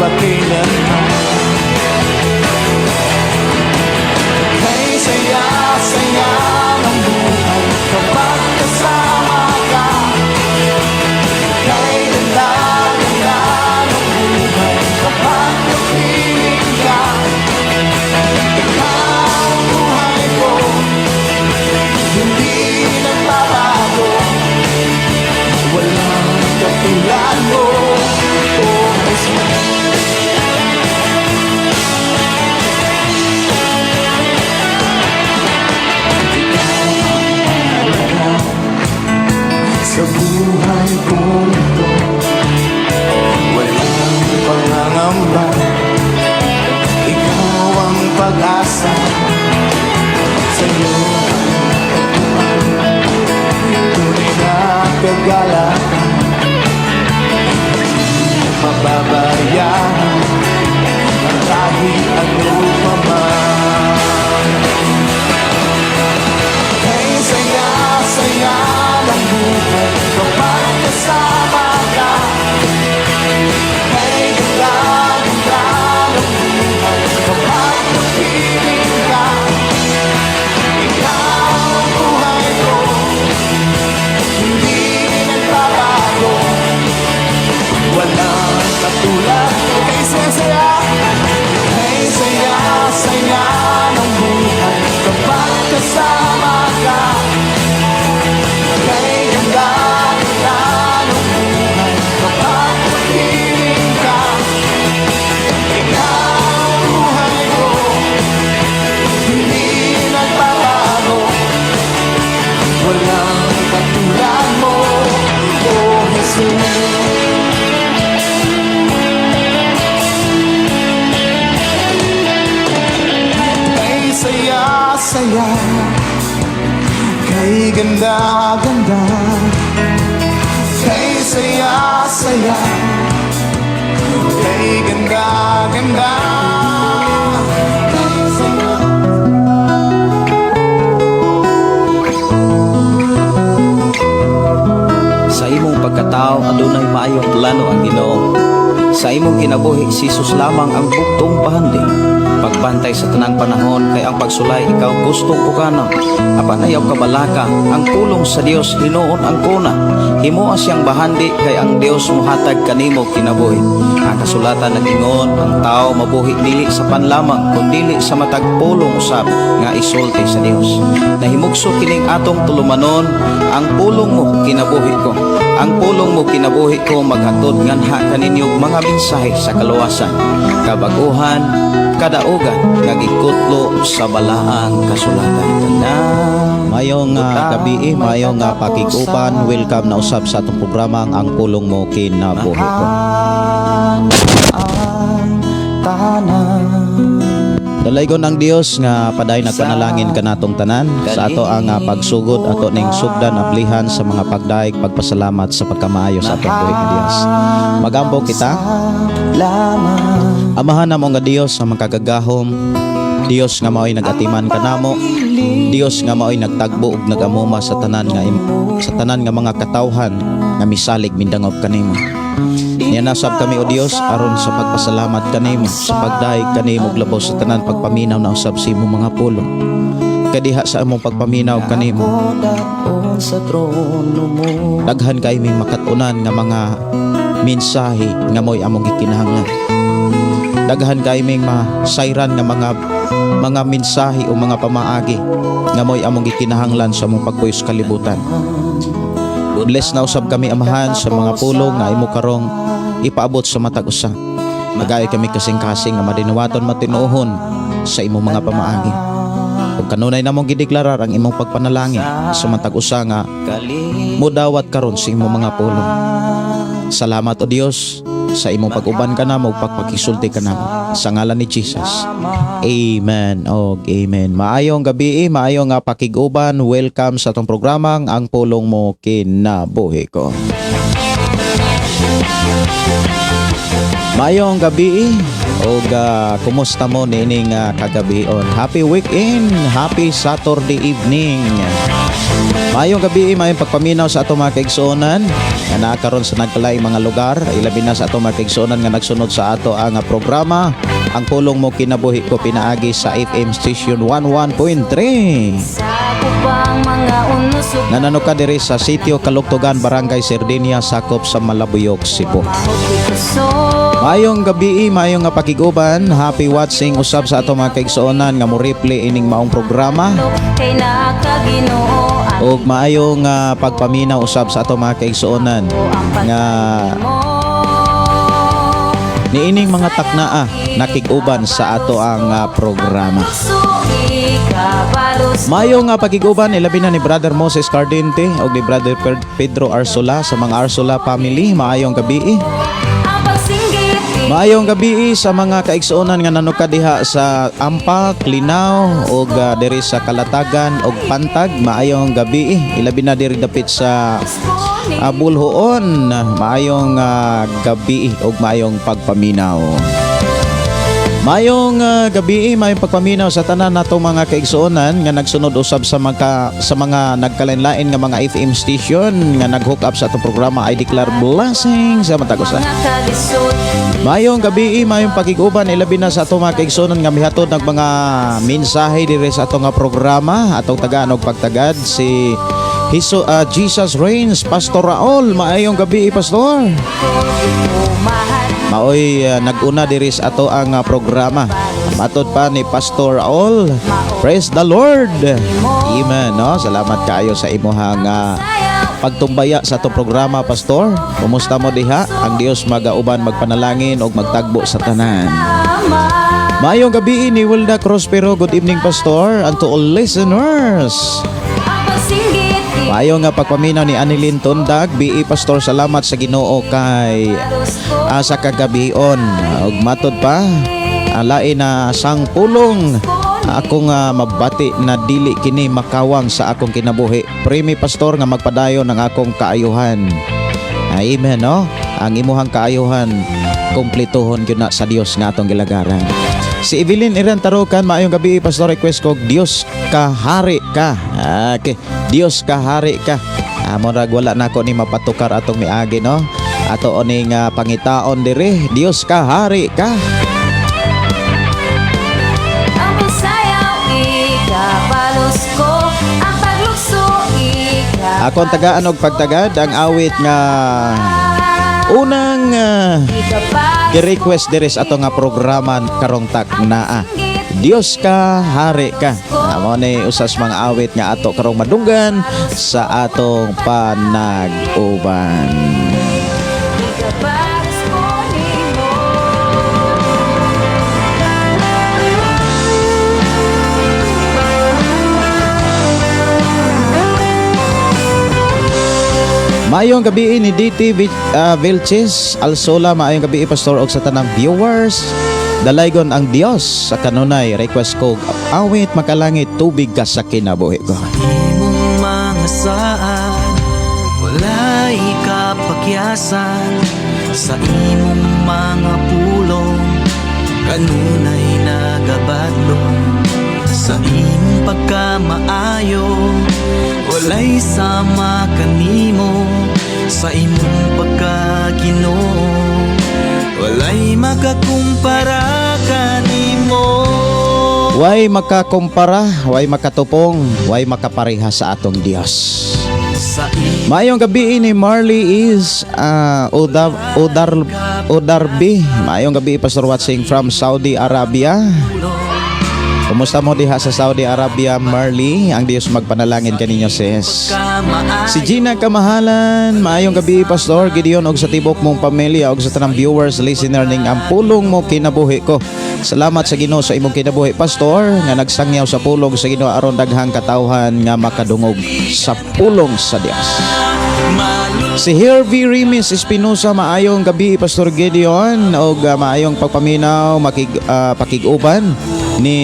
Magpakailanman. Kay saya-saya ng buhay kapag kasama ka. Kay ganda-ganda ng buhay kapag kapiling ka. Ikaw ang buhay ko, hindi nagbabago. Walang katulad mo, oh Jesus. Ikaw ang mahalaga sa buhay kong ito. Walang pangangamba, ikaw ang pag-asa. Sa'yo ang natagpuan, tunay na kagalakan. Hindi mababayaan kahit ano pa man. Kay saya-saya ng buhay kapag kasama ka. Kay ganda-ganda ng buhay kapag kapiling ka. Ikaw ang buhay ko, hindi nagbabago. Walang katulad. Kay saya-saya, kay saya-saya ng buhay kapag kasama ka. Kay ganda-ganda ng buhay kapag kapiling ka. Ikaw ang buhay ko, hindi nagbabago. Walang katulad mo, oh Jesus. Kay saya-saya, kay ganda-ganda, kay saya-saya, kay ganda-ganda, kay saya. Sa imong pagkatao adunay maayong plano ang Ginoo. Sa imong kinabuhi si Jesus lamang ang bugtong bahandi. Pagbantay sa tanang panahon kay ang pagsulay ikaw gustong pukana. Apan ayaw kabalaka ang pulong sa Dios hinuon ang kuna. Himoa siyang bahandi kay ang Dios mohatag kanimo kinabuhi. Ang kasulatan nag-ingon ang tao mabuhi dili sa panlamang kundili sa matag pulong usab nga isulti sa Dios. Nahimugso kining atong tulumanon, ang pulong mo kinabuhi ko. Ang pulong mo kinabuhi ko maghatod nganha kaninyo mga mensahe sa kaluwasan, kabaguhan, kadaugan nga gikutlo sa balaang kasulatan. Na Mayong gabi, mayong pakig-uban, welcome na usab sa atong programa Ang Pulong Mo Kinabuhi Ko. Tanan. Dalaygon ang Dios nga paday nagpanalangin kanatong tanan sa ato ang pagsugod ato ning sugdan ablihan sa mga pagdaig pagpasalamat sa pagkamaayo sa atong buhi nga Dios. Magambo kita. Amahan namo nga Dios sa makagagahom, Dios nga mao'y nagatiman kanamo, Dios nga mao'y nagtagbo ug nagamuma sa tanan nga sa tanan nga mga katawhan nga misalig mindangop kanimo. Niya nasab kami o Dios aron sa pagpasalamat kanimo, sa pagdaig kanimo ug labaw sa tanan pagpaminaw na usab sa imong mga pulong. Kadiha sa among pagpaminaw kanimo, daghan kay ming makat-unan nga mga mensahe nga mo'y among gikinahanglan. Daghan kay ming masayran nga mga mensahe o mga pamaagi nga mo'y among gikinahanglan sa among pagpuyo sa kalibutan. Bless na usab kami, Amahan, sa mga pulong nga imo karong ipaabot sa matag usa. Magayo kami kasing-kasing nga madinuwaton matinuohon sa imong mga pamaagi. Ug kanunay namong gideklarar ang imong pagpanalangin sa matag usa nga mudawat karon sa imong mga pulong. Salamat, O Dios, sa imong pag-uban kanamo ug pagpakisulti kanamo. Sa ngalan ni Jesus. Amen og amen. Maayong gabi, maayong nga pakig-uban. Welcome sa atong programang Ang Pulong Mo Kinabuhi Ko. Maayong gabi Og kumusta mo niining kagabion? Happy weekend, happy Saturday evening. Maayong gabi, maayong pagpaminaw sa ato mga kaigsuonan nga naa karon sa nagkalaing mga lugar, ilabi na sa ato mga kaigsuonan nga nagsunod sa ato ang programa Ang Pulong Mo Kinabuhi Ko pinaagi sa FM station 11.3. Sa kubang mga unusog. Nga nanuka diri sa Sitio Kaluktugan, Barangay Sardinia, sakop sa Malabuyok, Cebu. Maayong gabi, maayong nga pakiguban, happy watching usab sa ato mga kaigsuonan nga mo replay ining maong programa. Kay nakaginoo ang Ug maayong pagpaminaw usab sa ato mga kaigsuonan nga mo. Niining mga taknaa nakig-uban sa ato ang programa. Maayong nga pakiguban, ilabi na ni Brother Moses Cardente ug ni Brother Pedro Arsola sa mga Arsola family, maayong gabi. Maayong gabi sa mga kaigsuonan nga nanuka diha sa Ampak, Linaw ug diri sa Kalatagan ug Pantag, maayong gabi. Ilabi na diri dapit sa Bulhoon, maayong gabi ug maayong pagpaminaw. Maayong gabi, maayong pagpaminaw sa tanan natong mga kaigsuonan nga nagsunod usab sa mga nagkalain-lain nga mga FM station nga nag-hook up sa atong programa. I declare blessings sa matag usa. Maayong gabi, maayong pakiguban, ilabi na sa atong mga kaigsuonan nga mihatod ng mga mensahe diri sa atong nga programa, atong tagaan og pagtagad si Jesus Reigns, Pastor Raul. Maayong gabi, Pastor. Maoy nag-una diri sa ato ang programa. Matod pa ni Pastor Raul. Praise the Lord. Amen. No? Salamat kaayo sa imuhang pagtumbaya sa atong programa, Pastor. Kumusta mo diha? Ang Dios magauban, magpanalangin ug magtagbo sa tanan. Maayong gabi ni Wilda Crospero. Good evening, Pastor, and to all listeners. Maayong nga pagpaminaw ni Anilin Tundag. BE Pastor, salamat sa Ginoo kay sa kagabion. Ug matod pa, alain na sang pulong akong mabati na dili kini makawang sa akong kinabuhi. Primi, Pastor, nga magpadayon ang akong kaayuhan. Amen, no? Ang imuhang kaayuhan kumplituhon gyud na sa Dios nga atong gilagaran. Si Evelyn Iran Tarukan, maayong gabi, Pastor, request ko Dios ka hari ka. Okay, Dios ka hari ka. Murag wala nako ni mapatukar atong miagi, no. Ato ning pangitaon diri, Dios ka hari ka. Ang pagsayaw, ikapalos ko. Ang paglukso, ikapalos. Akong tagaan og pagtagad ang awit nga unang gi-request diri sa ato nga programa karong taknaa. Dios ka, hari ka. Mao ni usas mga awit nga ato karong madunggan sa atong panag-uban. Ikapalos ko nimo. Maayong gabi ni DT Vilches Alsola, maayong gabi, Pastor, og sa tanang viewers. Dalaygon ang Dios sa kanunay, request ko awit Makalangit, Tubig Ka sa Kinabuhi Ko. Imong mga saad, walay kapakyasan. Sa imong mga pulong, kanunay nagabadlong. Sa imong pagkamaayo, walay sama kanimo. Sa imong pagkaginoo, walay makakumpara kanimo. Way makakumpara, way makatupong, way makapareha sa atong Dios. Sa imong Maayong gabi ni Marley is Udar Udar Udarbi. Maayong gabi, Pastor, watching from Saudi Arabia. Kumusta mo diha sa Saudi Arabia, Marley? Ang Dios magpanalangin kaninyo, sis. Si Gina Kamahalan, maayong gabi, Pastor Gideon, og sa tibok mong pamilya og sa tanang viewers, listener ning Ang Pulong Mo Kinabuhi Ko. Salamat sa Ginoo sa imong kinabuhi, Pastor, nga nagsangyaw sa pulong sa Ginoo aron daghang katawhan nga makadungog sa pulong sa Dios. Si Hervey Rimis Espinosa, maayong gabi, Pastor Gideon, og maayong pagpaminaw, makig pakig-uban ni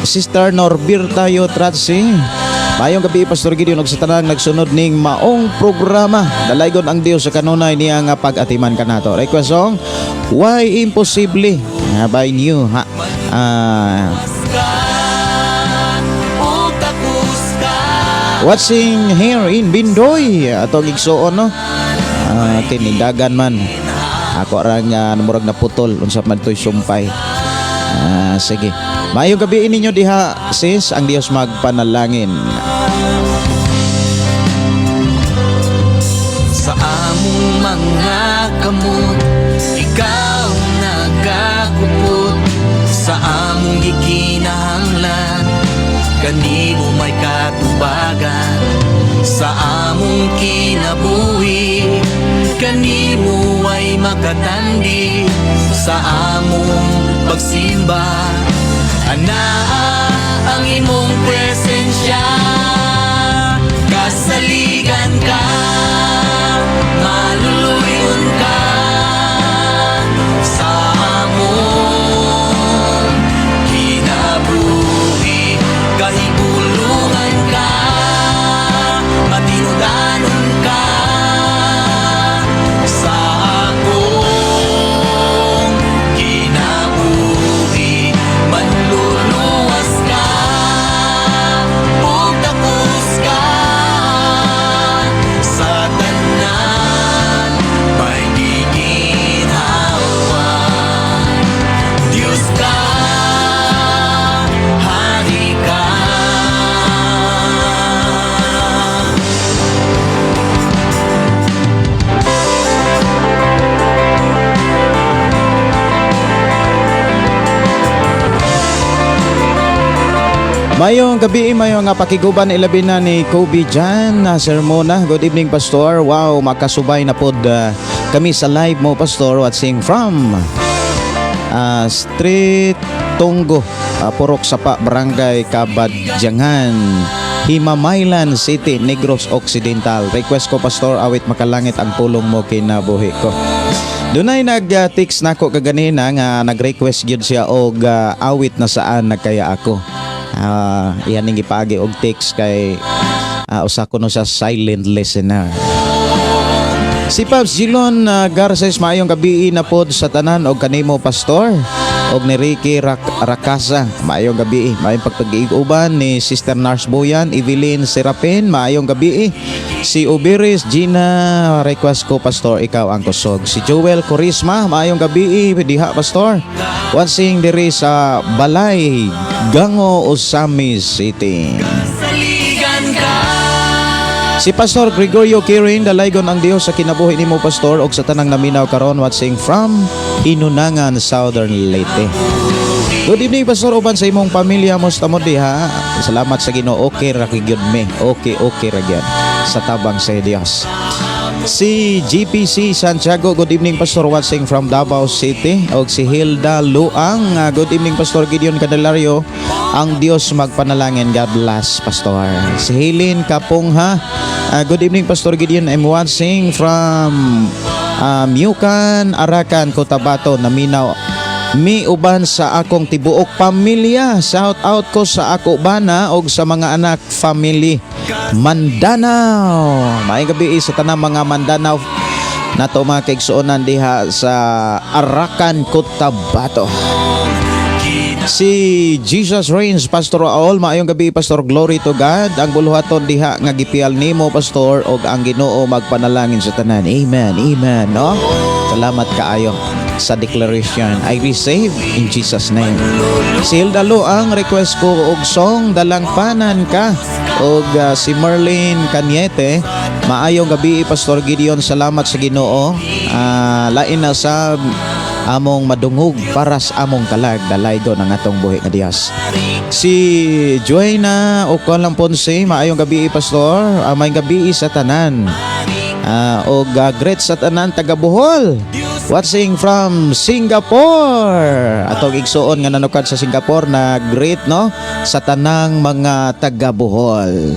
Sister Norbirta Yotratsi. Maayong gabi, Pastor Gideon, ug sa tanang nagsunod ning maong programa. Dalaygon ang Dios sa kanunay niya nga pag-atiman kanato. Request song, Why Imposible by New ha. Ug takos ka. Watching here in Bindoy, atong igsuon, no. Tinidagan man. Ako ra nga murag naputol, unsa man to'y sumpay. Sige. Maayong gabi ninyo diha, sis, ang Dios magpanalangin. Sa among mga kamot, ikaw nagakupot. Sa among gikinahanglan, kanimo may katubagan. Sa among kinabuhi, kanimo ay makatandi. Sa among pagsimba, anaa ang imong presensya. Kasaligan ka, maluluyon ka sa among kinabuhi. Kahigulungan ka, matinudanon ka sa akong kinabuhi. Manluluwas ka, ug takos ka sa tanan may giginhawa. Diyos ka, Hari ka. Mayong gabi, mayong nga pakiguban, ilabi na ni Kobe Jan na Sermona. Good evening, Pastor. Wow, makasubay na pod kami sa live mo, Pastor, watching from Street Tonggo, Purok Sapa, Barangay Kabadyangan, Himamaylan City, Negros Occidental. Request ko, Pastor, awit Makalangit ang pulong mo kinabuhi ko. Dunay nag-text nako kaganina nga nag-request gyud siya og awit na Saan Nagkaya Ako. Iyan ning gipaagi og text kay usa ko no sa silent listener. Si Pops Gilon Garces, maayong gabi na pod sa tanan og kanimo, Pastor, og ni Ricky Rakasa. Maayong gabi, maayong pagpag-uban ni Sister Nars Boyan, Evelyn Serapin, maayong gabi. Si Ubiris Gina, request ko, Pastor, Ikaw ang Kusog. Si Joel Corisma, maayong gabi diha, Pastor. Watching diri sa Balay, Gango, Ozamiz City. Saligan ka. Si Pastor Gregorio Kirin, dalaygon ang Dios sa kinabuhi nimo, Pastor, og sa tanang naminaw karon, watching from Inunangan, Southern Leyte. Good evening, Pastor, uban sa imong pamilya, musta mo diha? Salamat sa Ginoo, okay ra gyud me. Okay ra gyud sa tabang sa Dios. Si GPC Santiago, good evening, Pastor, watching from Davao City. Og si Hilda Luang, good evening, Pastor Gideon Candelario. Ang Dios magpanalangin, God bless, Pastor. Si Helen Kapungha, good evening, Pastor Gideon. I'm watching from Mukan, Arakan, Cotabato, Naminaw mi uban sa akong tibuok pamilya. Shout out ko sa ako bana og sa mga anak, family Mandanao. Maayong gabi sa tanang mga Mandanao nato, mga kaigsuonan diha sa Arakan, Cotabato. Si Jesus Reigns, Pastor Aol, maayong gabi, Pastor, glory to God. Ang buluhaton diha nga gipial nimo, Pastor, og ang Ginoo magpanalangin sa tanan. Amen. Amen, no? Salamat kaayo sa declaration. I receive in Jesus' name. Si Hilda Lo, ang request ko og song Dalangpanan Ka. Og si Merlin Cañete, maayong gabi, Pastor Gideon, salamat sa Ginoo. Lain na sa among madungog para sa among kalag, dalaygon ang atong buhi nga Dios. Si Joanna Ocolang Ponce, maayong gabi, Pastor, maayong gabi sa tanan. Og great sa tanan taga Bohol. Watching from Singapore. Atong igsuon nga nanukad sa Singapore na great, no, sa tanang mga taga Bohol.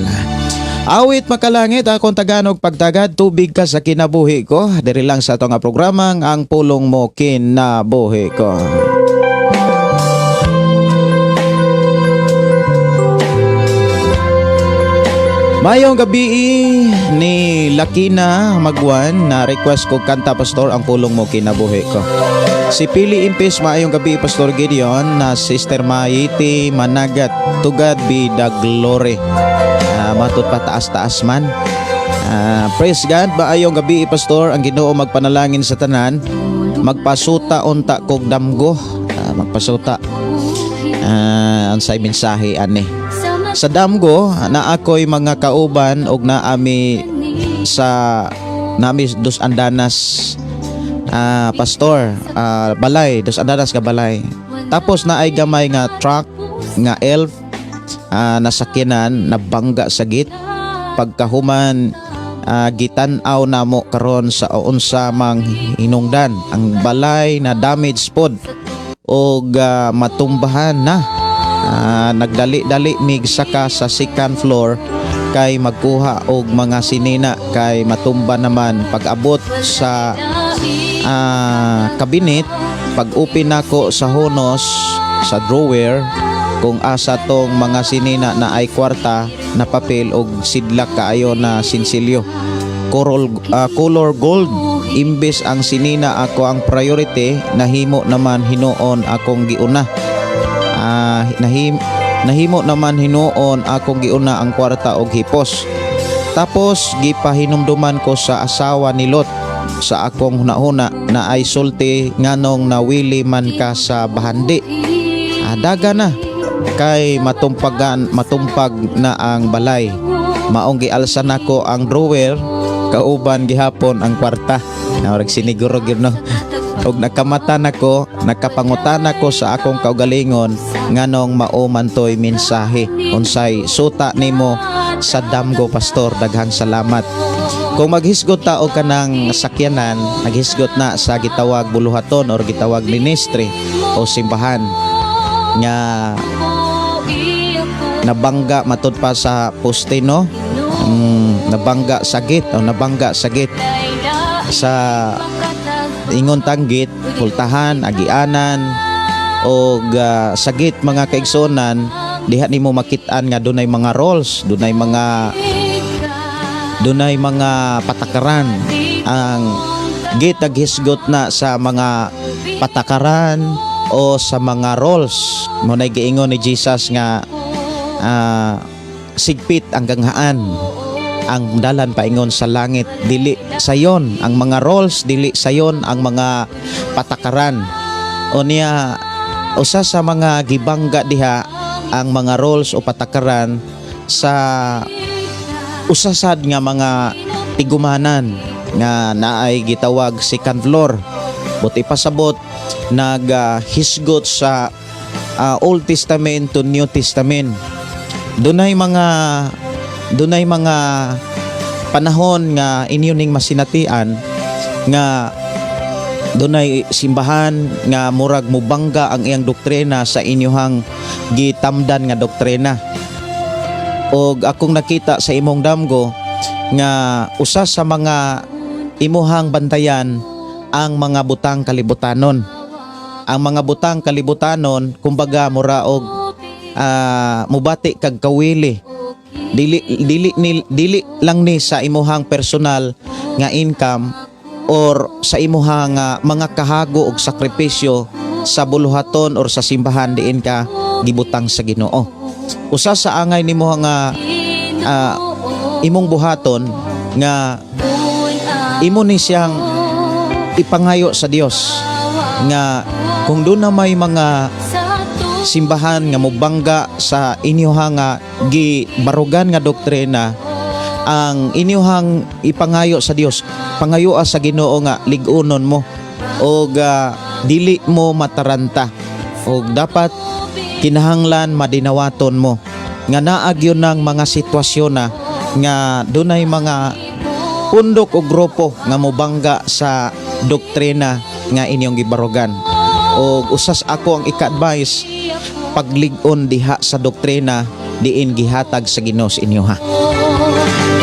Awit Makalangit, akong Tagalog pagtagad, tubig ka sa kinabuhi ko. Diri lang sa atong nga programang Ang Pulong Mo Kinabuhi Ko. Maayong gabii ni Lakina Magwan na request ko kanta, Pastor, "Ang Pulong Mo Kinabuhi Ko." Si Pili Impis, maayong gabi, Pastor Gideon, na Sister Maiti Managat, to God be the glory. Matud pa taas-taas man. Praise God, maayong gabi, Pastor, ang Ginoo magpanalangin sa tanan. Magpasuta unta kog damgo. Magpasuta. Unsay mensahe ani? Sa damgo na ako'y mga kauban og naami sa nami Dos Andanas, pastor, balay Dos Andanas nga balay, tapos naay gamay nga truck nga elf, nasakyanan nabangga sa gate. Pagkahuman, gitan-aw namo karon sa unsa mang hinungdan ang balay na damage pod og matumbahan na. Nagdali-dali mig saka sa second floor kay magkuha og mga sinina kay matumba naman. Pag-abot sa kabinet, pag open nako sa hunos sa drawer kung asa tong mga sinina na ay kwarta na papel og sidlak kaayo na sinsilyo color, color gold. Imbes ang sinina ako ang priority, nahimo naman hinuon akong giuna, nahimo naman hinuon akong giuna ang kwarta og hipos. Tapos gipahinumduman ko sa asawa ni Lot sa akong hunahuna na ay sulti nganong nawili man ka sa bahandi. Daga na kay matumpagan matumpag na ang balay. Maong gialsa nako ang drawer, kauban gihapon ang kwarta. Naurag siniguro gyud, no. Og nakamata nako, nakapangutana ko sa akong kaugalingon nganong mao man toy mensahe. Unsay suta nimo sa damgo, Pastor? Daghang salamat. Kung maghisgot ta og kanang sakyanan, naghisgot na sa gitawag buluhaton or gitawag ministry o simbahan nga nabangga matud pa sa poste, no? Nabangga sa gate o nabangga sa gate sa ingon tanggit pultahan agianan og sa gate, mga kaigsuonan, diha nimo makit-an nga dunay mga rolls, dunay mga patakaran. Ang gate naghisgot na sa mga patakaran o sa mga rolls mo na giingon ni Jesus nga sigpit ang ganghaan ang dalan paingon sa langit. Dili sayon ang mga rolls, dili sayon ang mga patakaran. O niya, usa sa mga gibangga diha ang mga rolls o patakaran sa usa sad nga mga tigumanan nga naay gitawag second floor. Buot ipasabot, naghisgot sa Old Testament to New Testament. Dunay mga panahon nga inyo ning masinatian nga dunay simbahan nga murag mubangga ang iyang doktrina sa inyohang gitamdan nga doktrina. Og akong nakita sa imong damgo nga usa sa mga imuhang bantayan ang mga butang kalibutanon. Ang mga butang kalibutanon, kumbaga mura og mubati kag kawili. Dili lang ni sa imuhang personal nga income or sa imuhang mga kahago og sakripisyo sa buluhaton or sa simbahan diin ka gibutang sa Ginoo. Usa sa angay nimo nga imong buhaton nga imo ni siyang ipangayo sa Dios nga kung doon na may mga simbahan nga mubangga sa inyohang nga gibarugan nga doktrina, ang inyohang ipangayo sa Dios, pangayoa sa Ginoo nga lig-unon mo og dili mo mataranta og dapat kinahanglan madinawaton mo nga naa gyud ng mga sitwasyon na nga dunay mga pundok o grupo nga mobangga sa doktrina nga inyong gibarugan. Og usas ako ang ika-advise, paglig-on diha sa doktrina diin gihatag sa Ginoo sa inyo, ha.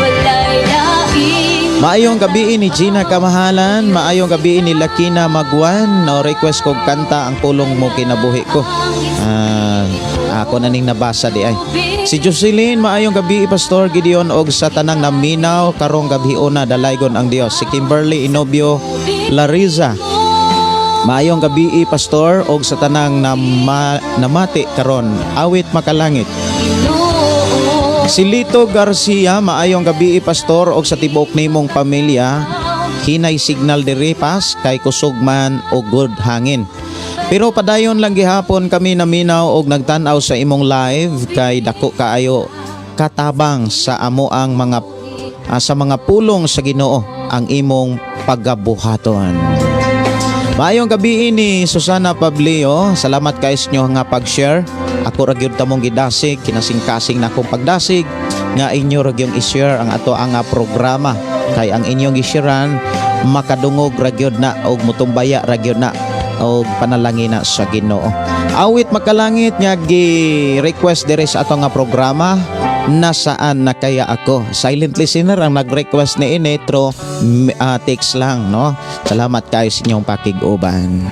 Walay laing Maayong gabi ni Gina Kamahalan, maayong gabi ni Lakina Magwan, no request kog kanta, "Ang Pulong Mo Kinabuhi Ko." Ah, ako na ning nabasa di ay. Si Jocelyn, maayong gabi, Pastor Gideon, og sa tanang naminaw karong gabi una, dalaygon ang Dios. Si Kimberly Inobio Lariza, maayong gabi, Pastor, og sa tanang namati karon. Awit Makalangit. Si Lito Garcia, maayong gabi, Pastor, og sa tibuok nimong pamilya. Hinay signal diri, Pas, kay kusog man og good hangin. Pero padayon lang gihapon kami naminaw og nagtan-aw sa imong live kay dako kaayo katabang sa amo ang mga sa mga pulong sa Ginoo ang imong pagabuhaton. Maayong gabi ni Susana Pablio, salamat kay inyo nga pag-share. Ako ra gyud tamong gidasig, kinasingkasing na akong pagdasig nga inyo ra gyud i-share ang ato ang programa kay ang inyong gi-sharean makadungog ra gyud na og mutumbaya ra gyud na og panalangin na sa Ginoo. Awit Makalangit nga gi-request diri sa ato nga programa, "Nasaan Na Kaya Ako?" Silent listener ang nag-request ni ini through text lang, no. Salamat kayo sa inyong pakig-uban.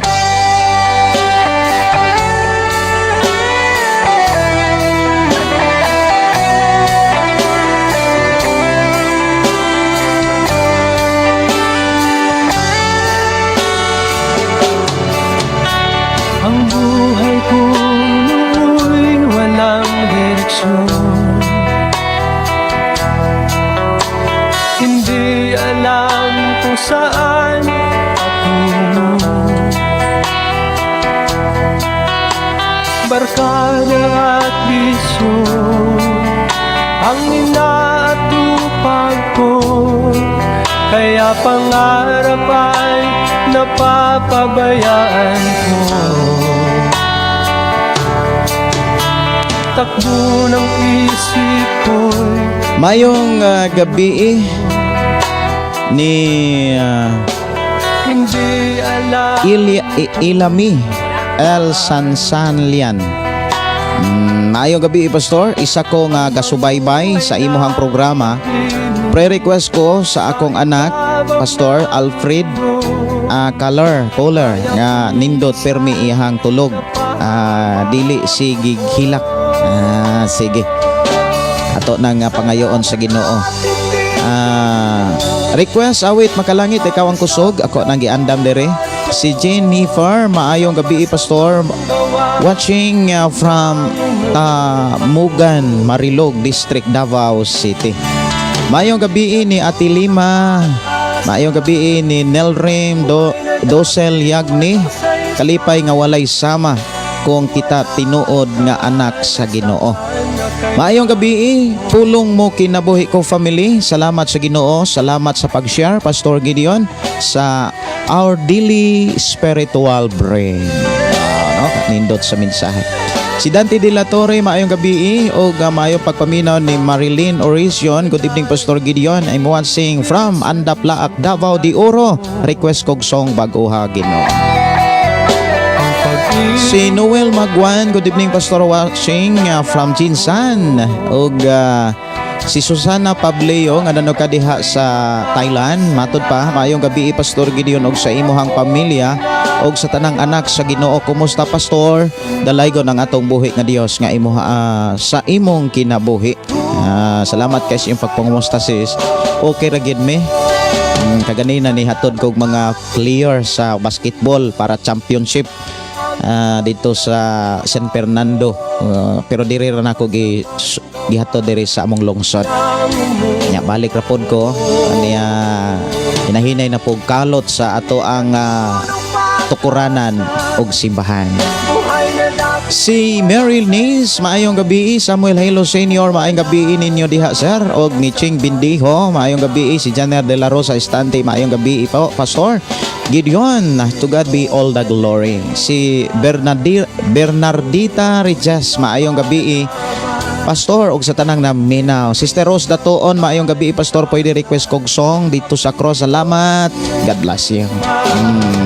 Ang buhay ko noo'y walang direksyon. Hindi alam kung saan patungo. Barkada at bisyo ang inaatupag ko, kaya pangarap ay napapabayaan ko. Takbo ng isip ko'y Mayong gabi ni hindi alam Ilami El Sansanlian. Maayong gabi, Pastor. Isa ko nga gasubaybay sa imuhang programa. Pre-request ko sa akong anak, Pastor Alfred Color, Color nga nindot permi ihang tulog. Dili sige hilak. Sige. Ato nang pangayoon sa Ginoo. Request awit Makalangit, "Ikaw Ang Kusog." Ako nang giandam dere. Si Jennifer, maayong gabi, Pastor. Watching from Tamugan, Marilog District, Davao City. Maayong gabi ni Ate Lima. Maayong gabi ni Nelrim Dosel Yagni. Kalipay nga walay sama kung kita tinuod nga anak sa Ginoo. Maayong gabi, Pulong Mo Kinabuhi Ko family. Salamat sa Ginoo, salamat sa pag-share, Pastor Gideon, sa our daily spiritual bread. No? Nindot sa mensahe. Si Dante De La Torre, maayong gabi o maayong pagpaminaw ni Marilyn Orision. Good evening, Pastor Gideon. I'm watching from Andap Laak, Davao de Oro. Request kog song "Bag-oha Ginoo." Si Noel Magwan, good evening, Pastor, watching from Jinsan. Og si Susana Pableo nga nano ka diha sa Thailand, matod pa, maayong gabi, Pastor Gideon, og sa imuhang pamilya og sa tanang anak sa Ginoo. Kumusta, Pastor? Dalaygon ang atong buhi nga Dios nga imo sa imong kinabuhi. Salamat kay sa iyong pagpangumusta, sis. Okay ra gid mi. Kaganina ni hatod kog mga player sa basketball para championship dito sa San Fernando. Pero diri ra nako gihatod diri sa among lungsod. Nya balik ra pod ko niya, hinahinay na pog kalot sa ato ang tukuranan og simbahan. Si Meryl Nis, maayong gabi. Samuel Halo Senior, maayong gabi ninyo diha, sir. Og ni Ching Bindiho, maayong gabi. Si Janer De La Rosa Estante, maayong gabi po, Pastor Gideon. To God be all the glory. Si Bernardita Rijas, maayong gabi, Pastor, og sa tanang naminaw. Sister Rose Datoon, maayong gabi, Pastor, pwede request kog song, "Dito sa Cross"? Salamat. God bless you.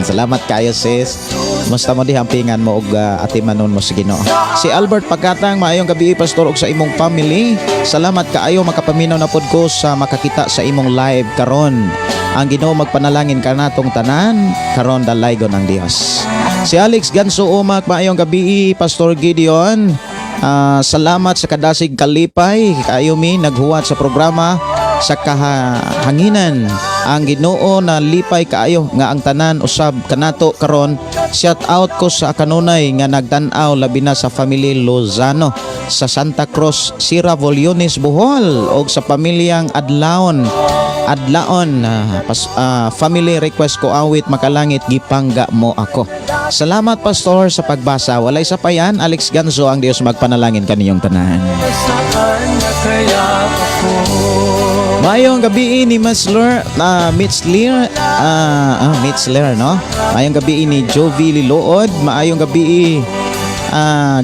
Salamat kayo, sis. Basta mo diha ampingan mo og atimanon mo sa Ginoo. Si Albert Pagkatang, maayong gabi, Pastor, og sa imong family. Salamat kaayo, makapaminaw na pod ko sa makakita sa imong live karon. Ang Ginoo magpanalangin kanatong tanan karon, dalaygon ang Dios. Si Alex Ganso Umak, maayong gabi, Pastor Gideon. Salamat sa kadasig kalipay kaayo mi naghuwat sa programa sa kahanginan. Ang Ginoo na lipay kaayo nga ang tanan usab kanato karon. Shout out ko sa kanunay nga nagtan-aw, labi na sa family Lozano sa Santa Cruz, Sira Voliones, Bohol og sa pamilyang Adlaon Adlaon. Family request ko, awit Makalangit, "Gipangga Mo Ako." Salamat, Pastor, sa pagbasa. Walay sapayan, Alex Ganzo. Ang Dios magpanalangin kaninyong tanan. Saan na kaya ako? Maayong gabi ni Masler, Mitzler, Mitzler, no? Maayong gabi ni Jovi Lilood, maayong gabi,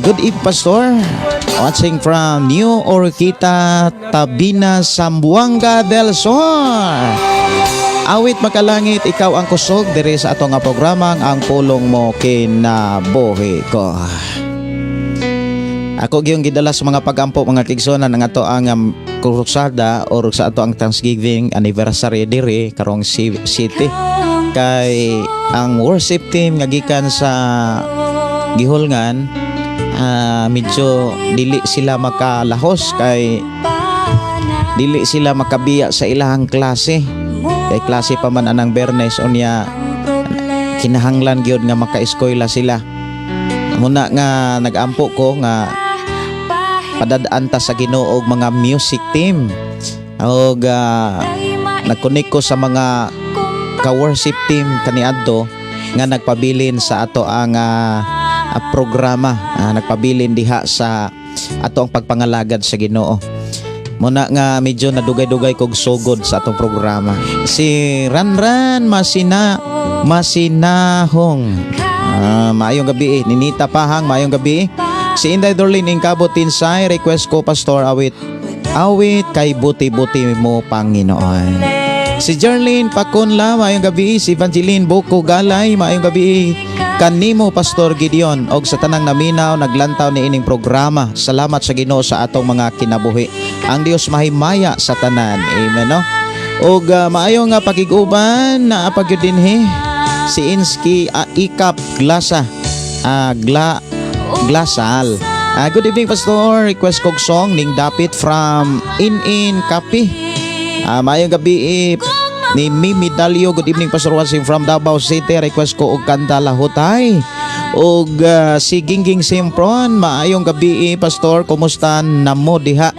good eve, Pastor. Watching from New Oroquieta, Tabina, Zamboanga del Sur. Awit Makalangit, "Ikaw ang Kusog" diri sa ato nga programa "Ang Pulong Mo Kinabuhi Ko." Ako gyung gidala sa mga pagampo, mga kaigsuonan, ang ato ang krusada or sa ato ang Thanksgiving anniversary diri karong city kay ang worship team nga gikan sa Gihulngan, medyo dili sila makalahos kay dili sila makabiya sa ilahang klase kay klase pa man anang Bernes. Unya kinahanglan gyud nga makaeskwela sila. Muna nga nagampo ko nga padadaan ta sa Ginoo og mga music team og nagconnect ko sa mga ka-worship team kaniadto nga nagpabilin sa ato ang programa, nagpabilin diha sa ato ang pagpangalagad sa Ginoo. Muna nga medyo nadugay-dugay kog sugod sa atong programa. Si Ranran Masina Masinahong. Maayong gabi eh. Ninita Pahang, maayong gabi. Si Inday Dorlin Ingkabot Tinsay, request ko, Pastor, awit "Kay Buti-Buti Mo Panginoon." Si Jerlyn Pakunla, maayong gabi. Si Evangeline Boko Galay, maayong gabi kanimo, Pastor Gideon, og sa tanang naminaw naglantaw ni ining programa. Salamat sa Ginoo sa atong mga kinabuhi. Ang Dios mahimaya sa tanan. Amen, no? Og maayo nga pakig-uban naa pa gyud dinhi si Inski Ikap Glasa Gla Glasal. Good evening, Pastor. Request kog song "Ning Dapit" from In In Kapi. Maayong gabi eh, ni Mimi Dalio. Good evening, Pastor, watching from Davao City. Request ko og kanta "Lahutay." Og si Gingging Simpron, maayong gabi eh, Pastor. Kumusta namo diha?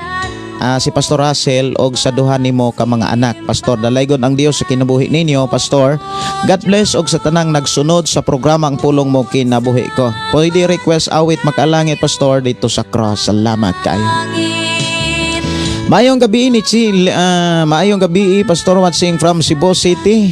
Si Pastor Russell og sa duha nimo ka mga anak. Pastor, dalaygon ang Dios sa kinabuhi ninyo, Pastor. God bless og sa tanang nagsunod sa programa "Ang Pulong Mo Kinabuhi Ko." Pwede request awit "Makalangit", Pastor, dito sa cross. Salamat kayo. Maayong gabi ni Chil, maayong gabi, Pastor, watching from Cebu City.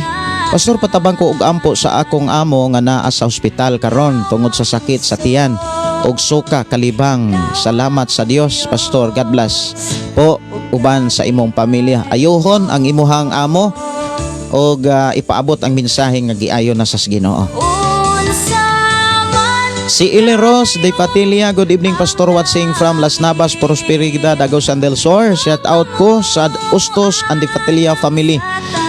Pastor, patabang ko og ampo sa akong amo nga naa sa ospital karon tungod sa sakit sa tiyan og suka kalibang. Salamat sa Dios, Pastor. God bless po uban sa imong pamilya. Ayuhon ang imuhang amo og ipaabot ang mensahe nga giayo na sa Ginoo. Si Ili Rose de Patilia, good evening, Pastor, watching from Las Navas, Prosperidad, Agusan del Sur. Shout out ko sa Ustos and the Patilia family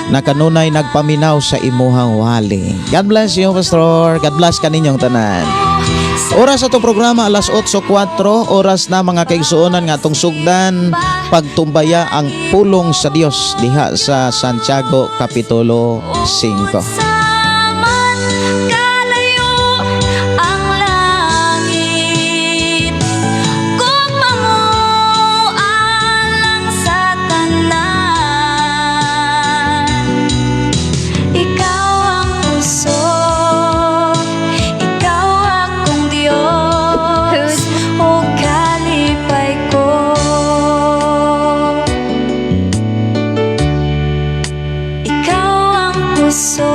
na kanunay nagpaminaw sa imuhang wali. God bless you, Pastor. God bless kaninyong tanan. Oras sa itong programa, alas 8:04, oras na, mga kaigsuonan, nga atong sugdan pagtumbaya ang pulong sa Dios diha sa Santiago Kapitulo 5. Saman kalayo ang langit kung alang sa tanan. Ikaw ang puso, ikaw akong Diyos o kalipay ko. Ikaw ang puso,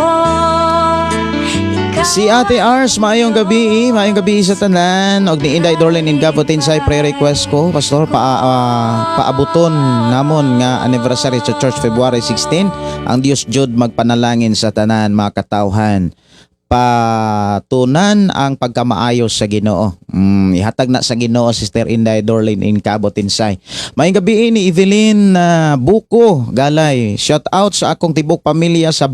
ikaw. Si Ate Ars, maayong gabi, maayong gabi sa tanan. Og ni Inday Dorlin in Gabo Tinsay, prayer request ko, Pastor, paabuton namon nga anniversary sa church February 16. Ang Dios jud magpanalangin sa tanan mga katawhan. Patunan ang pagkamaayo sa Ginoo. Ihatag na sa Ginoo, Sister Inday Dorlin in Cabo Tinsay. Maayong gabii ni Evelyn Buko Galay. Shout out sa akong tibok pamilya sa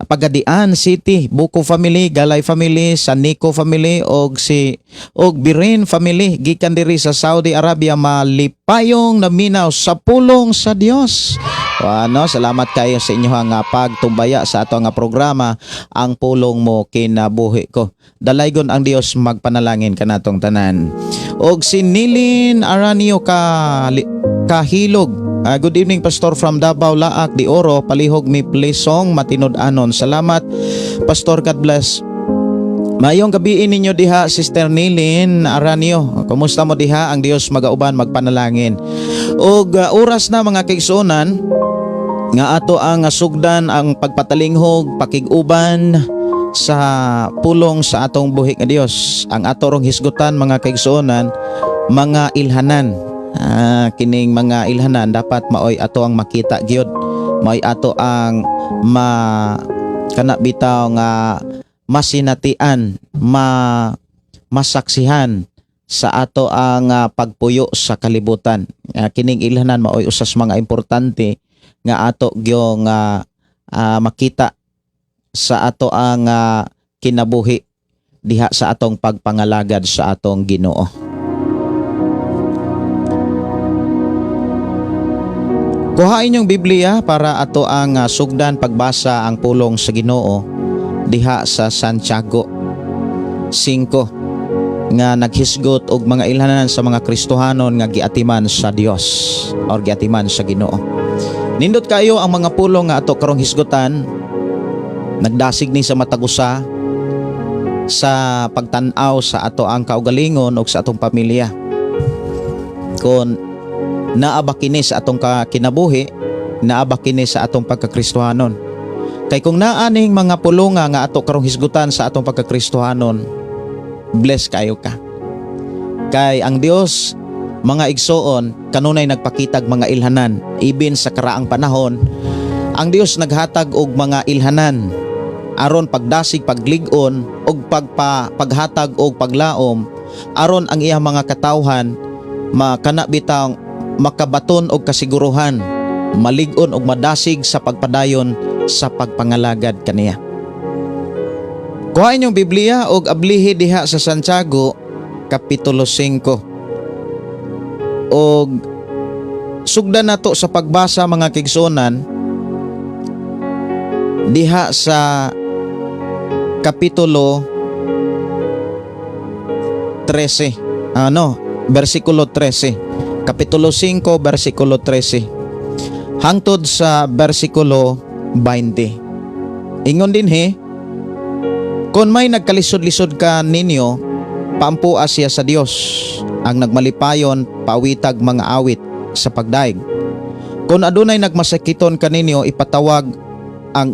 Pagadian City, Buko family, Galay family, sa Nico family og si og Birin family gikan diri sa Saudi Arabia, malipayong naminaw sa pulong sa Dios. Ano, salamat kayo sa inyong nga pagtumbaya sa ato nga programa, Ang Pulong Mo Kinabuhi Ko. Dalaygon ang Dios magpanalangin kanatong tanan. Og si Nilin Aranio ka Kahilog. Good evening, Pastor, from Davao, Laak de Oro. Palihog mi play song Matinud-anon. Salamat, Pastor, God bless. Maayong gabii ninyo diha, Sister Nilin Aranio. Kumusta mo diha? Ang Dios magauban, magpanalangin. Og oras na, mga kaigsuonan, nga ato ang sugdan ang pagpatalinghog, pakig-uban sa pulong sa atong buhi nga Dios. Ang ato rong hisgutan, mga kaigsuonan, mga ilhanan. Kining mga ilhanan dapat maoy ato ang makita gyud. Maoy ato ang ma kana bitaw nga masinatian, masaksihan sa ato ang pagpuyo sa kalibutan. Kining ilhanan maoy usas mga importante nga ato gyong makita sa ato ang kinabuhi diha sa atong pagpangalagad sa atong Ginoo. Kuhain yung Biblia para ato ang sugdan pagbasa ang pulong sa Ginoo diha sa Santiago 5 nga naghisgot og mga ilhanan sa mga Kristohanon nga giatiman sa Dios or giatiman sa Ginoo. Nindot kayo ang mga pulong nga ato karong hisgutan, nagdasig ni sa matag usa sa pagtan-aw sa ato ang kaugalingon og sa atong pamilya. Kung naa ba kini sa atong kinabuhi, naa ba kini sa atong pagkakristohanon? Kay kung naa ning mga pulonga nga ato karong hisgutan sa atong pagkakristohanon, bless kayo ka. Kay ang Dios, mga igsoon, kanunay nagpakitag mga ilhanan. Ibin sa karaang panahon, ang Dios naghatag og mga ilhanan aron pagdasig, paglig-on og paghatag og paglaom aron ang iyang mga katawhan makana bitang makabaton og kasiguruhan, malig-on og madasig sa pagpadayon sa pagpangalagad kaniya. Kuhain yung Biblia og ablihi diha sa Santiago Kapitulo 5. Og sugdan nato sa pagbasa, mga kaigsuonan, diha sa Kapitulo 13. Ano, versikulo 13. Kapitulo 5, versikulo 13. Hangtod sa versikulo 20. Ingon dinhi, "Kung may nagkalisod-lisod ka ninyo, paampoa siya sa Dios. Ang nagmalipayon, pawitag mga awit sa pagdaig. Kung adunay nagmasakiton kaninyo, ipatawag ang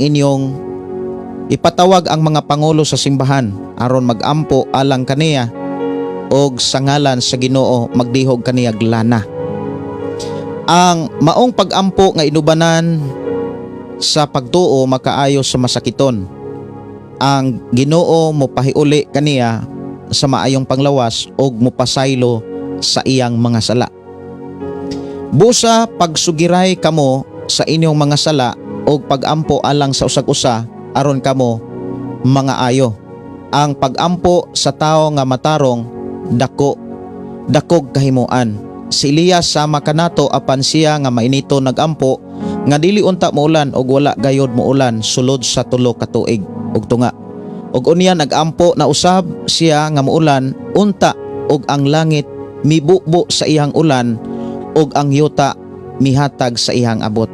mga pangulo sa simbahan aron magampo alang kaniya og sa ngalan sa Ginoo magdihog kaniya lana. Ang maong pagampo nga inubanan sa pagtuo makaayo sa masakiton. Ang Ginoo mopahiuli kaniya sa maayong panglawas og mopasaylo sa iyang mga sala. Busa pagsugiray kamo sa inyong mga sala og pagampo alang sa usag-usa aron kamo mga ayo. Ang pagampo sa tao nga matarong dakog kahimuan. Si Elias sama kanato, apan siya nga mainito nagampo nga dili unta muulan og wala gayod muulan sulod sa 3 ka tuig ug tunga. Ug unya nagampo na usab siya nga muulan unta og ang langit mibubo sa iyang ulan ug ang yuta mihatag sa iyang abot.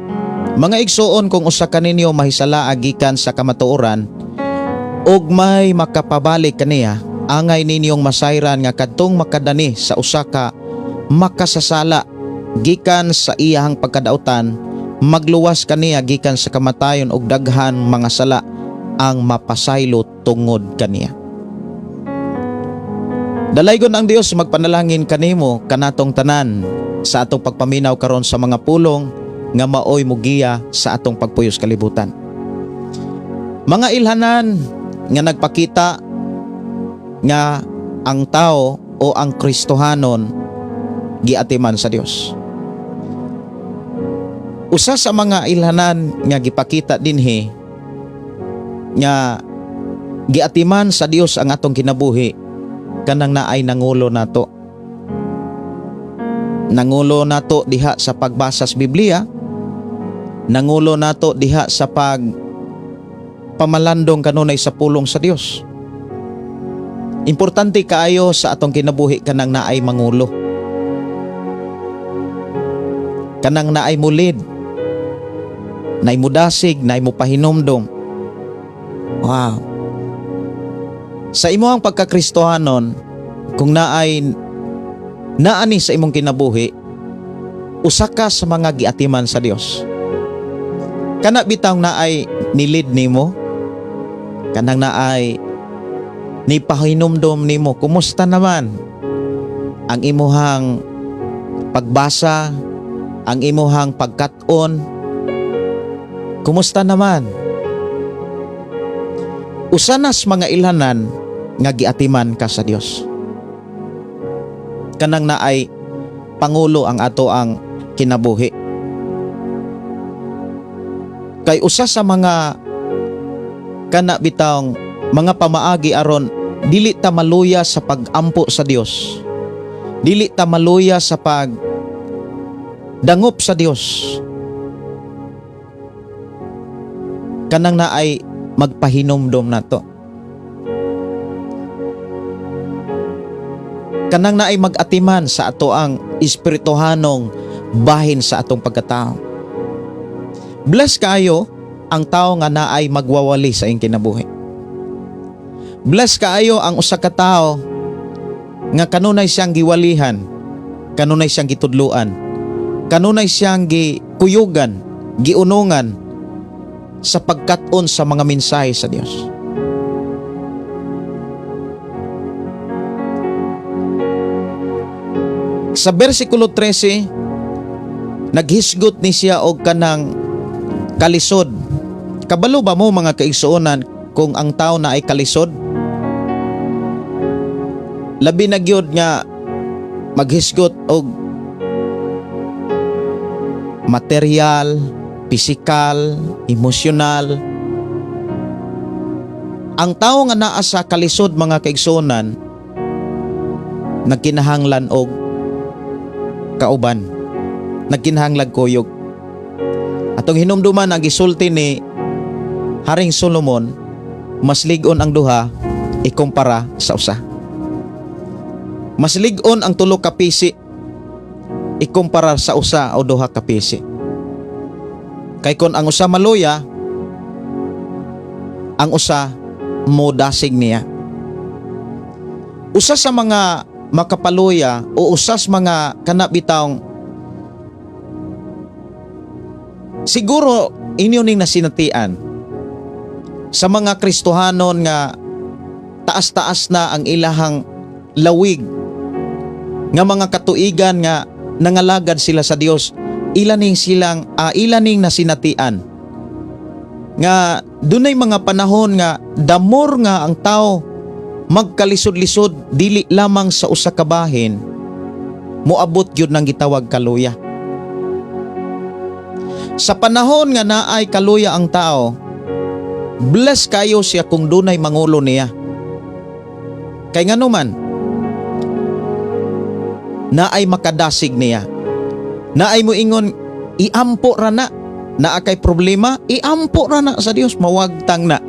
Mga igsuon, kung usa kaninyo mahisala gikan sa kamatuoran ug may makapabalik kaniya, angay ninyong masayran nga kadtong makadani sa usa ka makasasala gikan sa iyang pagkadautan, magluwas kaniya gikan sa kamatayon ug daghan mga sala ang mapasaylo tungod kaniya." Dalaygon ang Dios magpanalangin kanimo, kanatong tanan, sa atong pagpaminaw karon sa mga pulong nga maoy mugiya sa atong pagpuyos kalibutan. Mga ilhanan nga nagpakita nga ang tao o ang Kristohanon giatiman sa Dios. Usa sa mga ilhanan nga gipakita dinhi nga giatiman sa Dios ang atong kinabuhi, kanang naay nangulo nato. Nangulo nato diha sa pagbasa sa Biblia, nangulo nato diha sa pag pamalandong kanunay sa pulong sa Dios. Importante kaayo sa atong kinabuhi kanang naay mangulo. Kanang naay mulid, naay mudasig, naay mupahinumdom. Wow. Sa imong pagkakristohanon, kung naay naani sa imong kinabuhi, usa ka sa mga giatiman sa Dios. Kana bitawng naay nilid nimo, kanang naay ni pahinumdom nimo, kumusta naman ang imuhang pagbasa, ang imuhang pagkat-on, kumusta naman? Usa nas mga ilhanan nga giatiman ka sa Dios. Kanang naay pangulo ang ato ang kinabuhi. Kay usa sa mga kana bitawng mga pamaagi aron dili ta maluya sa pag-ampo sa Dios. Dili ta maluya sa pag dangop sa Dios. Kanang naay magpahinumdom nato. Kanang naay mag-atiman sa ato ang espirituhanong bahin sa atong pagkatao. Bless kaayo ang tao nga naay magwawali sa iyang kinabuhi. Bless kaayo ang usa ka tawo nga kanunay siyang giwalihan, kanunay siyang gitudluan, kanunay siyang gikuyugan, giunungan sa pagkat-on sa mga mensahe sa Dios. Sa versikulo 13, naghisgot ni siya og kanang kalisod. Kabalo ba mo, mga kaigsuonan, kung ang tao na ay kalisod? Labi na gyud nga maghisgot og material, pisikal, emosyonal. Ang tao nga naa sa kalisod, mga kaigsuonan, nagkinahanglan og kauban, nagkinahanglan kuyog. Atong hinumduman ang gisulti ni Haring Solomon, mas lig-on ang duha ikumpara sa usa. Mas lig-on ang tulo ka pisi ikumpara sa usa o duha ka pisi. Kay kon ang usa maluya, ang usa modasig niya. Usa sa mga makapaluya o usa sa mga kanabitawng siguro inyo ning nasinatian sa mga Kristohanon nga taas-taas na ang ilahang lawig nga mga katuigan nga nangalagad sila sa Dios, ila ning nasinatian nga dunay mga panahon nga damor nga ang tao magkalisod-lisod dili lamang sa usa ka bahin, moabot gyud nang gitawag kaluya. Sa panahon nga naay kaluya ang tao, bless kayo siya kung dunay mangulo niya. Kay ngano man, naay makadasig niya. Naay moingon, "Iampo ra na. Naa kay problema, iampo ra na sa Dios, mawagtang na."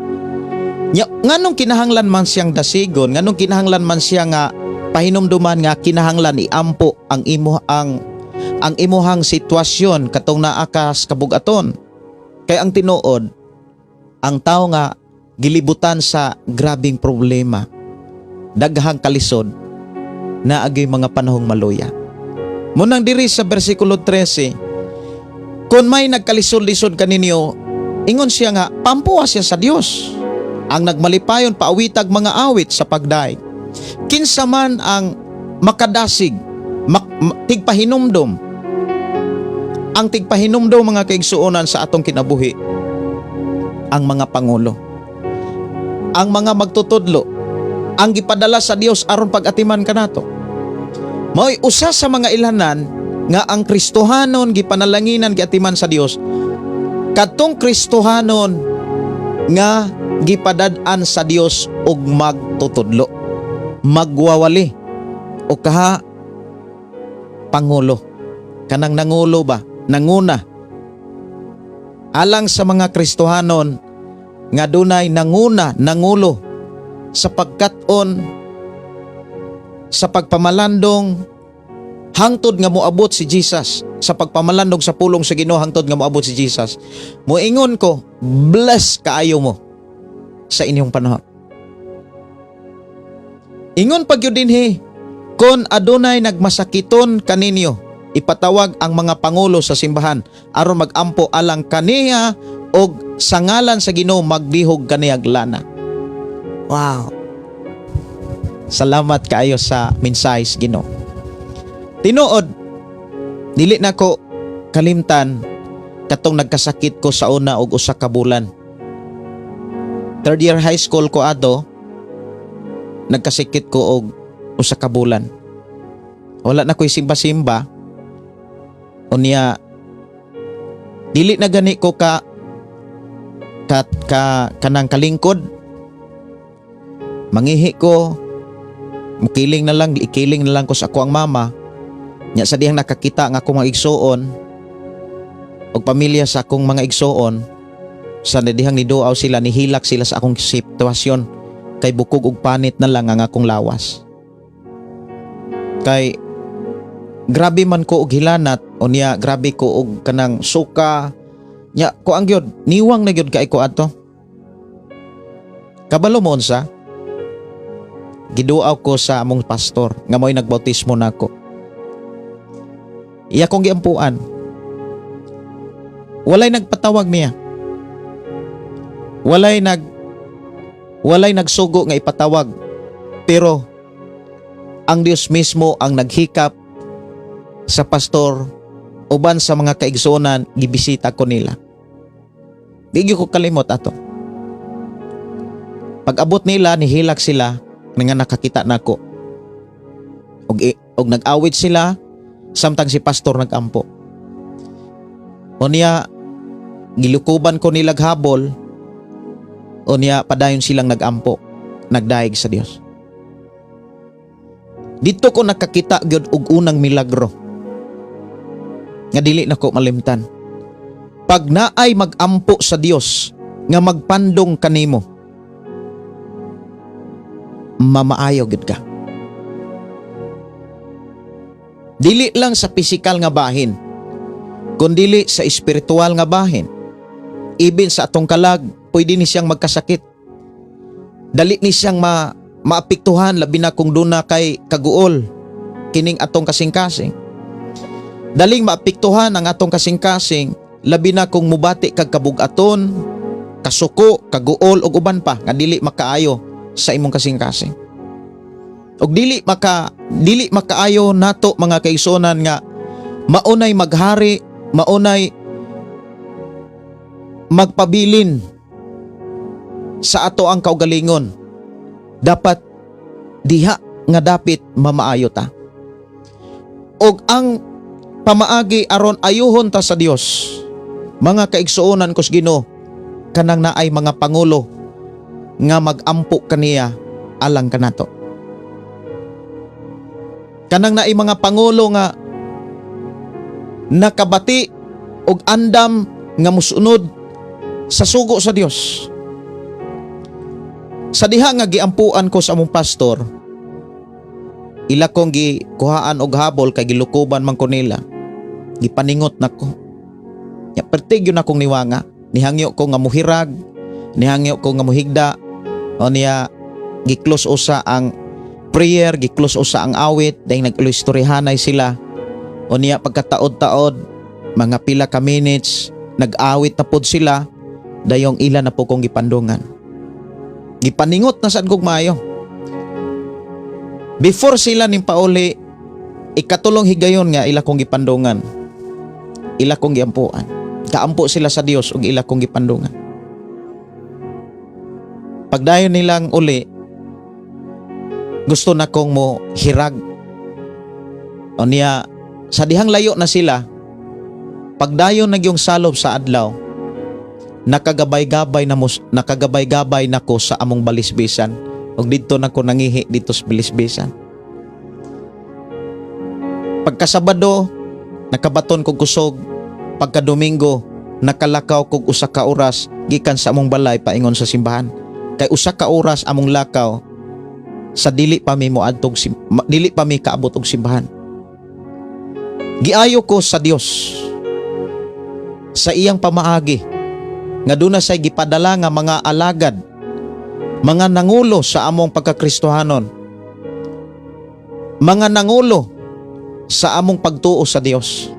Nya, nganong kinahanglan man siyang dasigon, nganong kinahanglan man siya nga pahinumduman nga kinahanglan iampo ang imuhang sitwasyon katong naa ka sa kabugaton? Kay ang tinuod, ang tao nga gilibutan sa grabing problema, daghang kalisod, naagay mga panahong maluya. Munang diri sa versikulo 13, kung may nagkalisod-lisod kaninyo, ingon siya nga paampoa siya sa Dios. Ang nagmalipayon, paawitag mga awit sa pagdaig. Kinsa man ang makadasig, tigpahinumdom. Ang tigpahinumdom, mga kaigsuonan, sa atong kinabuhi, ang mga pangulo. Ang mga magtutudlo ang gipadala sa Dios aron pag-atiman kanato. Mao'y usa sa mga ilhanan nga ang Kristohanon gipanalanginan, giatiman sa Dios, kadtong Kristohanon nga gipadad-an sa Dios og magtutudlo, magwawali o kaha pangulo, kanang nangulo ba, nanguna alang sa mga Kristohanon nga dunay nanguna, nangulo sa pagkat-on, sa pagpamalandong hangtod nga moabot si Jesus, sa pagpamalandong sa pulong sa Ginoo hangtod nga moabot si Jesus. Moingon ko, bless kaayo mo sa inyong panahon. Ingon pa gyud dinhi, kon adunay nagmasakiton kaninyo, ipatawag ang mga pangulo sa simbahan aron magampo alang kaniya og sa ngalan sa Ginoo magdihog kaniyag lana. Wow. Salamat kaayo sa mensahe sa Ginoo. Tinuod, dili na ko kalimtan katong nagkasakit ko sa una og 1 ka bulan. Third year high school ko ato, nagkasakit ko og 1 ka bulan. Wala na ko'y simba-simba. Unya, dili na gani ko ka kanang kalingkod. Mangihi ko, mukiling na lang, ikiling na lang ko sa ako ang mama. Nya sa dihang nakakita nga akong mga igsuon og pamilya sa akong mga igsuon, sa dihang niduaw sila, nihilak sila sa akong sitwasyon kay bukog og panit na lang ang akong lawas. Kay grabe man ko og hilanat, unya grabe ko og kanang suka. Nya ko ang gyud, niwang na gyud kay ko ato. Kabalo mo unsa? Giduaw ko sa among pastor nga mo'y nagbautismo nako. Iya kong giampuan. Walay nagpatawag niya. Walay nagsugo nga ipatawag. Pero ang Dios mismo ang naghikap sa pastor uban sa mga kaigsuonan, gibisita ko nila. Di gyud ko kalimot ato. Pag abot nila, nihilak sila nga nakakita nako. Og nag-awit sila samtang si pastor nagampo. Unya gilukuban ko nilag habol. Unya padayon silang nagampo, nagdayeg sa Dios. Dito ko nakakita gyud og unang milagro nga dili nako malimtan. Pag naay magampo sa Dios nga magpandong kanimo, mamaayo gid ka. Dili lang sa pisikal nga bahin, kundili sa espiritual nga bahin. Ibin sa atong kalag, pwede ni siyang magkasakit. Dali ni siyang maapektuhan, labi na kung duna kay kaguol kining atong kasing-kasing. Daling maapektuhan ang atong kasing-kasing, labi na kung mubati kag kabugaton, kasuko, kaguol ug uban pa nga dili makaayo sa imong kasing-kasing. Og dili makaayo nato, mga kaigsuonan, nga maunay maghari, maunay magpabilin sa ato ang kaugalingon. Dapat diha nga dapit mamaayo ta. Og ang pamaagi aron ayuhon ta sa Dios, mga kaigsuonan ko sa Ginoo, kanang naay mga pangulo nga magampo kaniya alang kanato. Kanang naay mga pangulo nga nakabati og andam nga musunod sa sugo sa Dios. Sa diha nga giampuan ko sa among pastor, ila kong gikuhaan og habol kay gilukuban man ko nila. Gipaningot nako. Ya pertig yun akong niwanga. Nihangyo ko nga muhirag, nihangyo ko nga muhigda. O niya gi-close usa ang prayer, gi-close usa ang awit, dahil nag-istoryahanay sila. O niya pagkataod-taod, mga pila ka minutes, nag-awit na pod sila, dayong ila na po kong gipandungan. Gipaningot na sad kog maayo. Before sila ning pauli, ikatulong higayon nga ila kong gipandungan. Ila kong giampuan. Kaampo sila sa Dios ug ila kong gipandungan. Pagdayon nilang uli, gusto na kong mo hirag. O niya, sa dihang layo na sila, pagdayon na yung salob sa adlaw, nakagabay-gabay na ko sa among balisbisan. Ug didto na ko nangihi dito sa balisbisan. Pagkasabado, nakabaton kog kusog. Pagka Domingo, nakalakaw kog usa ka oras gikan sa among balay paingon sa simbahan. Kay usa ka oras among lakaw sa dili pa mi moadtog dili pa mi kaabot og simbahan. Giayo ko sa Dios sa iyang pamaagi nga duna say gipadala nga mga alagad, mga nangulo sa among pagkakristohanon, mga nangulo sa among pagtuo sa Dios.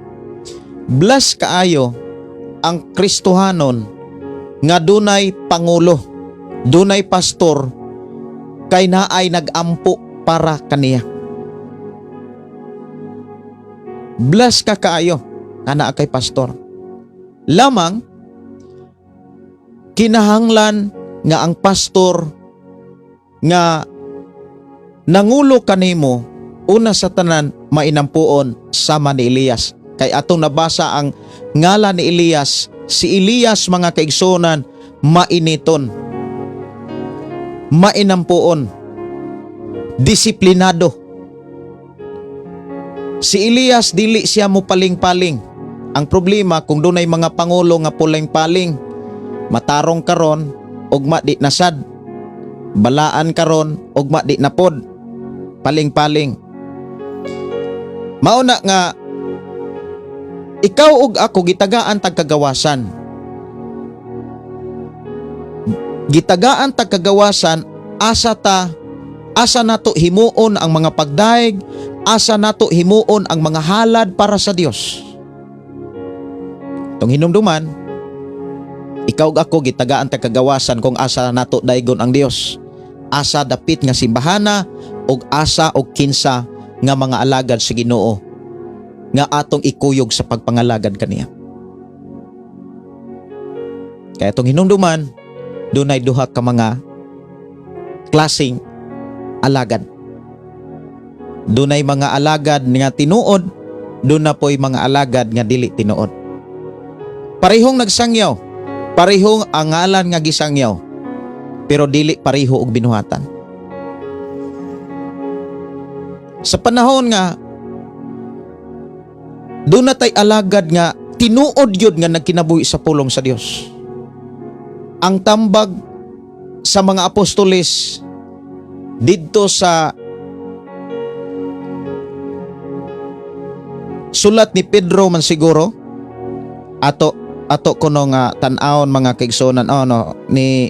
Bless kaayo ang Kristohanon nga dunay pangulo, dunay pastor, kay naay nagampo para kaniya. Bless ka kaayo nga naa kay pastor. Lamang kinahanglan nga ang pastor nga nangulo kanimo, una sa tanan, mainampuon sama ni Elias. Kay atong nabasa ang ngalan ni Elias, si Elias, mga kaigsunan, mainiton, mainampuon, disiplinado. Si Elias, dili siya mo paling-paling. Ang problema kung dunay mga pangulo nga puling-paling, matarong karon, ugma di nasad. Balaan karon, ugma di napod. Paling-paling. Mao na nga ikaw ug ako gitagaan tag kagawasan. Gitagaan tag kagawasan asa nato himuon ang mga pagdaig, asa nato himuon ang mga halad para sa Dios. Tong hinumduman, ikaw ug ako gitagaan tag kagawasan kung asa nato daigon ang Dios. Asa dapit nga simbahana ug asa og kinsa nga mga alagad sa Ginoo nga atong ikuyog sa pagpangalagad kaniya. Kaya itong hinumduman, dunay duha ka mga klaseng alagad. Dunay mga alagad nga tinuod, duna po'y mga alagad nga dili tinuod. Parehong nagsangyaw, parehong ang ngalan nga gisangyaw, pero dili pareho og binuhatan. Sa panahon nga duna tay alagad nga tinuod yun nga nagkinabuhi sa pulong sa Dios. Ang tambag sa mga apostoles didto sa sulat ni Pedro man siguro, ato kuno nga tan-awon, mga kaigsuonan, oh no, ni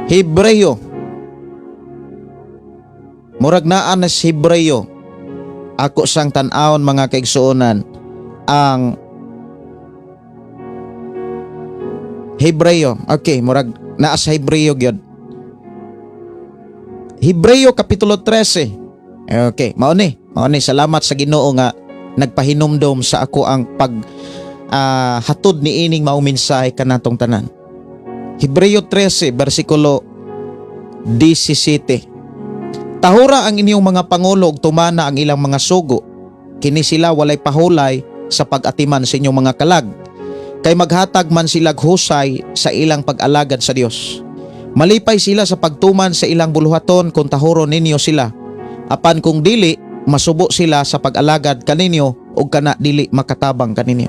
Hebreo, murag naa na si Hebreo. Ako sang tan-awon, mga kaigsuonan, ang Hebreo. Okay, murag naa sa Hebreo gyud. Hebreo kapitulo 13. Okay, mao ni. Mao ni, salamat sa Ginoo nga nagpahinumdom sa ako ang pag hatod ni ining maong mensahe kanatong tanan. Hebreo 13 bersikulo 17. Tahura ang inyong mga pangulo ug tumana ang ilang mga sugo. Kini sila walay pahulay sa pag-atiman sa inyong mga kalag. Kay maghatag man sila husay sa ilang pag-alagad sa Dios. Malipay sila sa pagtuman sa ilang buluhaton kung tahuron ninyo sila. Apan kung dili, masubo sila sa pag-alagad kaninyo ug kana dili makatabang kaninyo.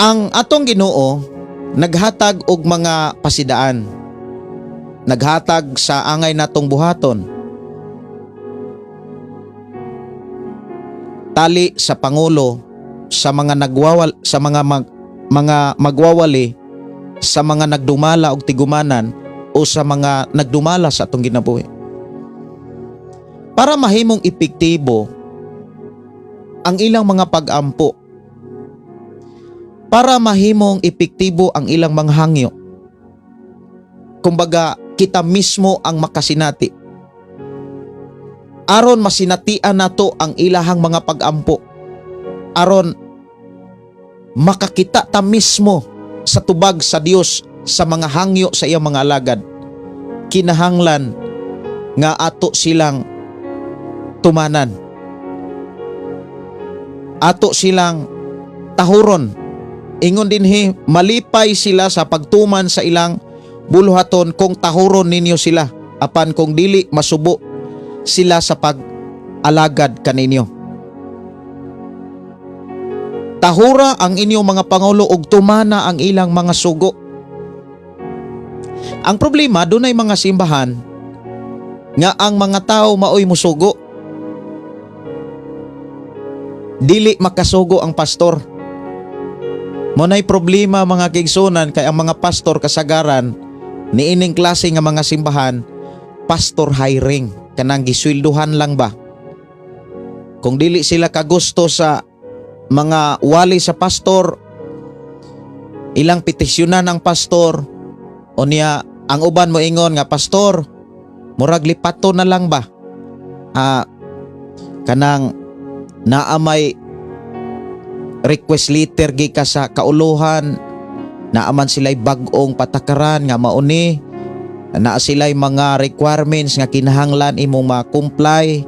Ang atong Ginoo naghatag og mga pasidaan. Naghatag sa angay natong buhaton. Tali sa pangulo, sa mga nagwawal, sa mga magwawali, sa mga nagdumala og tigumanan o sa mga nagdumala sa atong ginabuhi. Para mahimong epektibo ang ilang mga pag-ampo, para mahimong epektibo ang ilang mga hangyo. Kumbaga, kita mismo ang makasinati. Aron masinatian nato ang ilahang mga pag-ampo. Aron makakita ta mismo sa tubag sa Dios sa mga hangyo sa iyang mga alagad, kinahanglan nga ato silang tumanan, ato silang tahuron. Ingon dinhi, malipay sila sa pagtuman sa ilang buluhaton kung tahuron ninyo sila, apan kung dili, masubo sila sa pag-alagad kaninyo. Tahura ang inyong mga pangulo ug tumana ang ilang mga sugo. Ang problema, dunay mga simbahan nga ang mga tao maoy musugo. Dili makasugo ang pastor. Mao nay problema, mga kaigsuonan, kay ang mga pastor kasagaran niining klase nga mga simbahan, pastor hiring, kanang gisweldohan lang ba. Kung dili sila kagusto sa mga wali sa pastor, ilang petisyonan ang pastor. Unya ang uban moingon nga, "Pastor, murag lipato na lang ba, kanang naa may request letter gikan sa kauluhan, naa man sila'y bag-ong patakaran nga mauni, naa sila'y mga requirements nga kinahanglan imong ma-comply,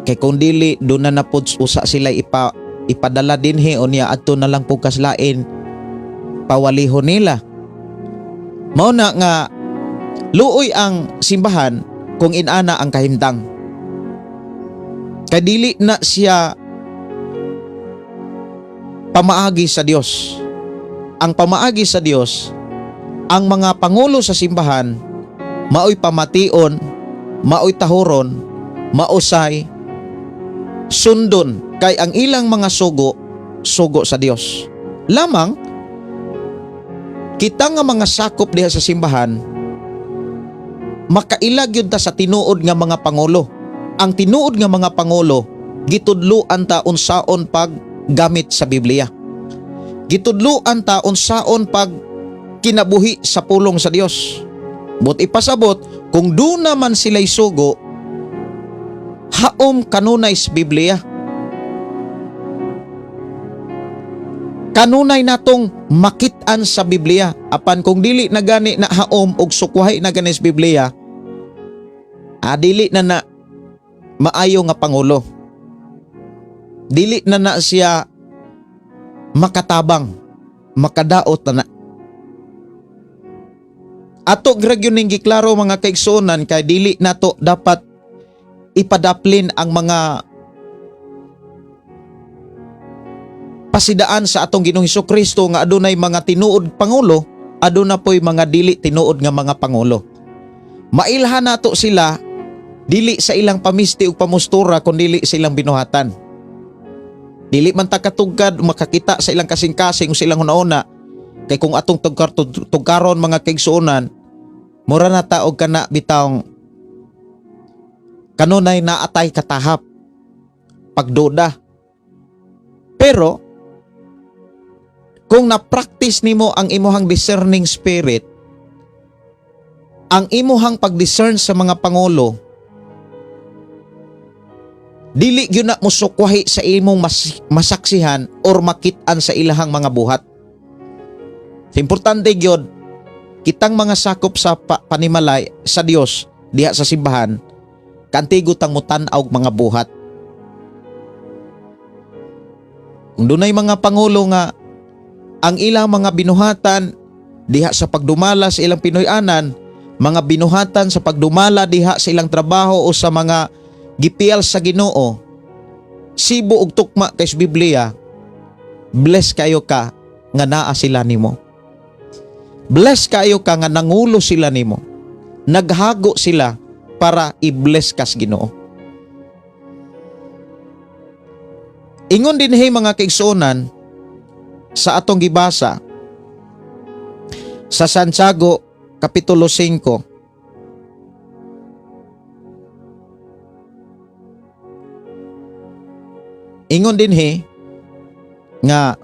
kay kung dili, duna na pod usa sila ipadala dinhi, unya adto na lang pud kas lain pawalihon nila." Mao na nga luoy ang simbahan kung inana ang kahimtang, kay dili na siya pamaagi sa Dios. Ang pamaagi sa Dios, ang mga pangulo sa simbahan maoy pamation, maoy tahuron, mausay sundon, kay ang ilang mga sugo, sugo sa Dios. Lamang kita nga mga sakop diha sa simbahan, makailag yun ta sa tinuod nga mga pangulo. Ang tinuod nga mga pangulo, gitudluan ta unsaon pag gamit sa Biblia. Gitudluan ta unsaon pag kinabuhi sa pulong sa Dios. But ipasabot, kung duna man sila'y sugo, haom kanunay sa Biblia. Kanunay natong makit-an sa Biblia. Apan kung dili na gani na haom og sukwahi na gani sa Biblia, dili na na maayo nga pangulo. Dili na na siya makatabang, makadaot na na. Ato ra gyud ning giklaro, mga kaigsuonan, kay dili nato dapat ipadaplin ang mga pasidaan sa atong Ginoong Kristo nga adunay mga tinuod pangulo, aduna po'y mga dili tinuod nga mga pangulo. Mailhan nato sila dili sa ilang pamisti ug pamustura kun dili sa ilang binuhatan. Dili man ta katugkad makakita sa ilang kasing-kasing o sa ilang hunahuna, kay kung atong tugkaron, mga kaigsuonan, mura na ta og kana bitawng kanunay naatay katahap pagduda. Pero kung na-practice nimo ang imuhang discerning spirit, ang imuhang pag-discern sa mga pangulo, dili gyud na mosukwahi sa imong masaksihan or makit-an sa ilahang mga buhat. Importante gyud kitang mga sakop sa panimalay sa Dios diha sa simbahan, kantigo tang mutan-aw og mga buhat. Kung dunay mga pangulo nga ang ilang mga binuhatan diha sa pagdumala sa ilang Pinoy-anan, mga binuhatan sa pagdumala diha sa ilang trabaho o sa mga gipiyal sa Ginoo, sibo og tukma kay sa Biblia, bless kayo ka nga naa sila nimo. Bless kayo ka nga nangulo sila nimo. Naghago sila para i-bless kas Ginoo. Ingon dinhi, mga kaigsuonan, sa atong gibasa sa Santiago Kapitulo 5, ingon dinhi nga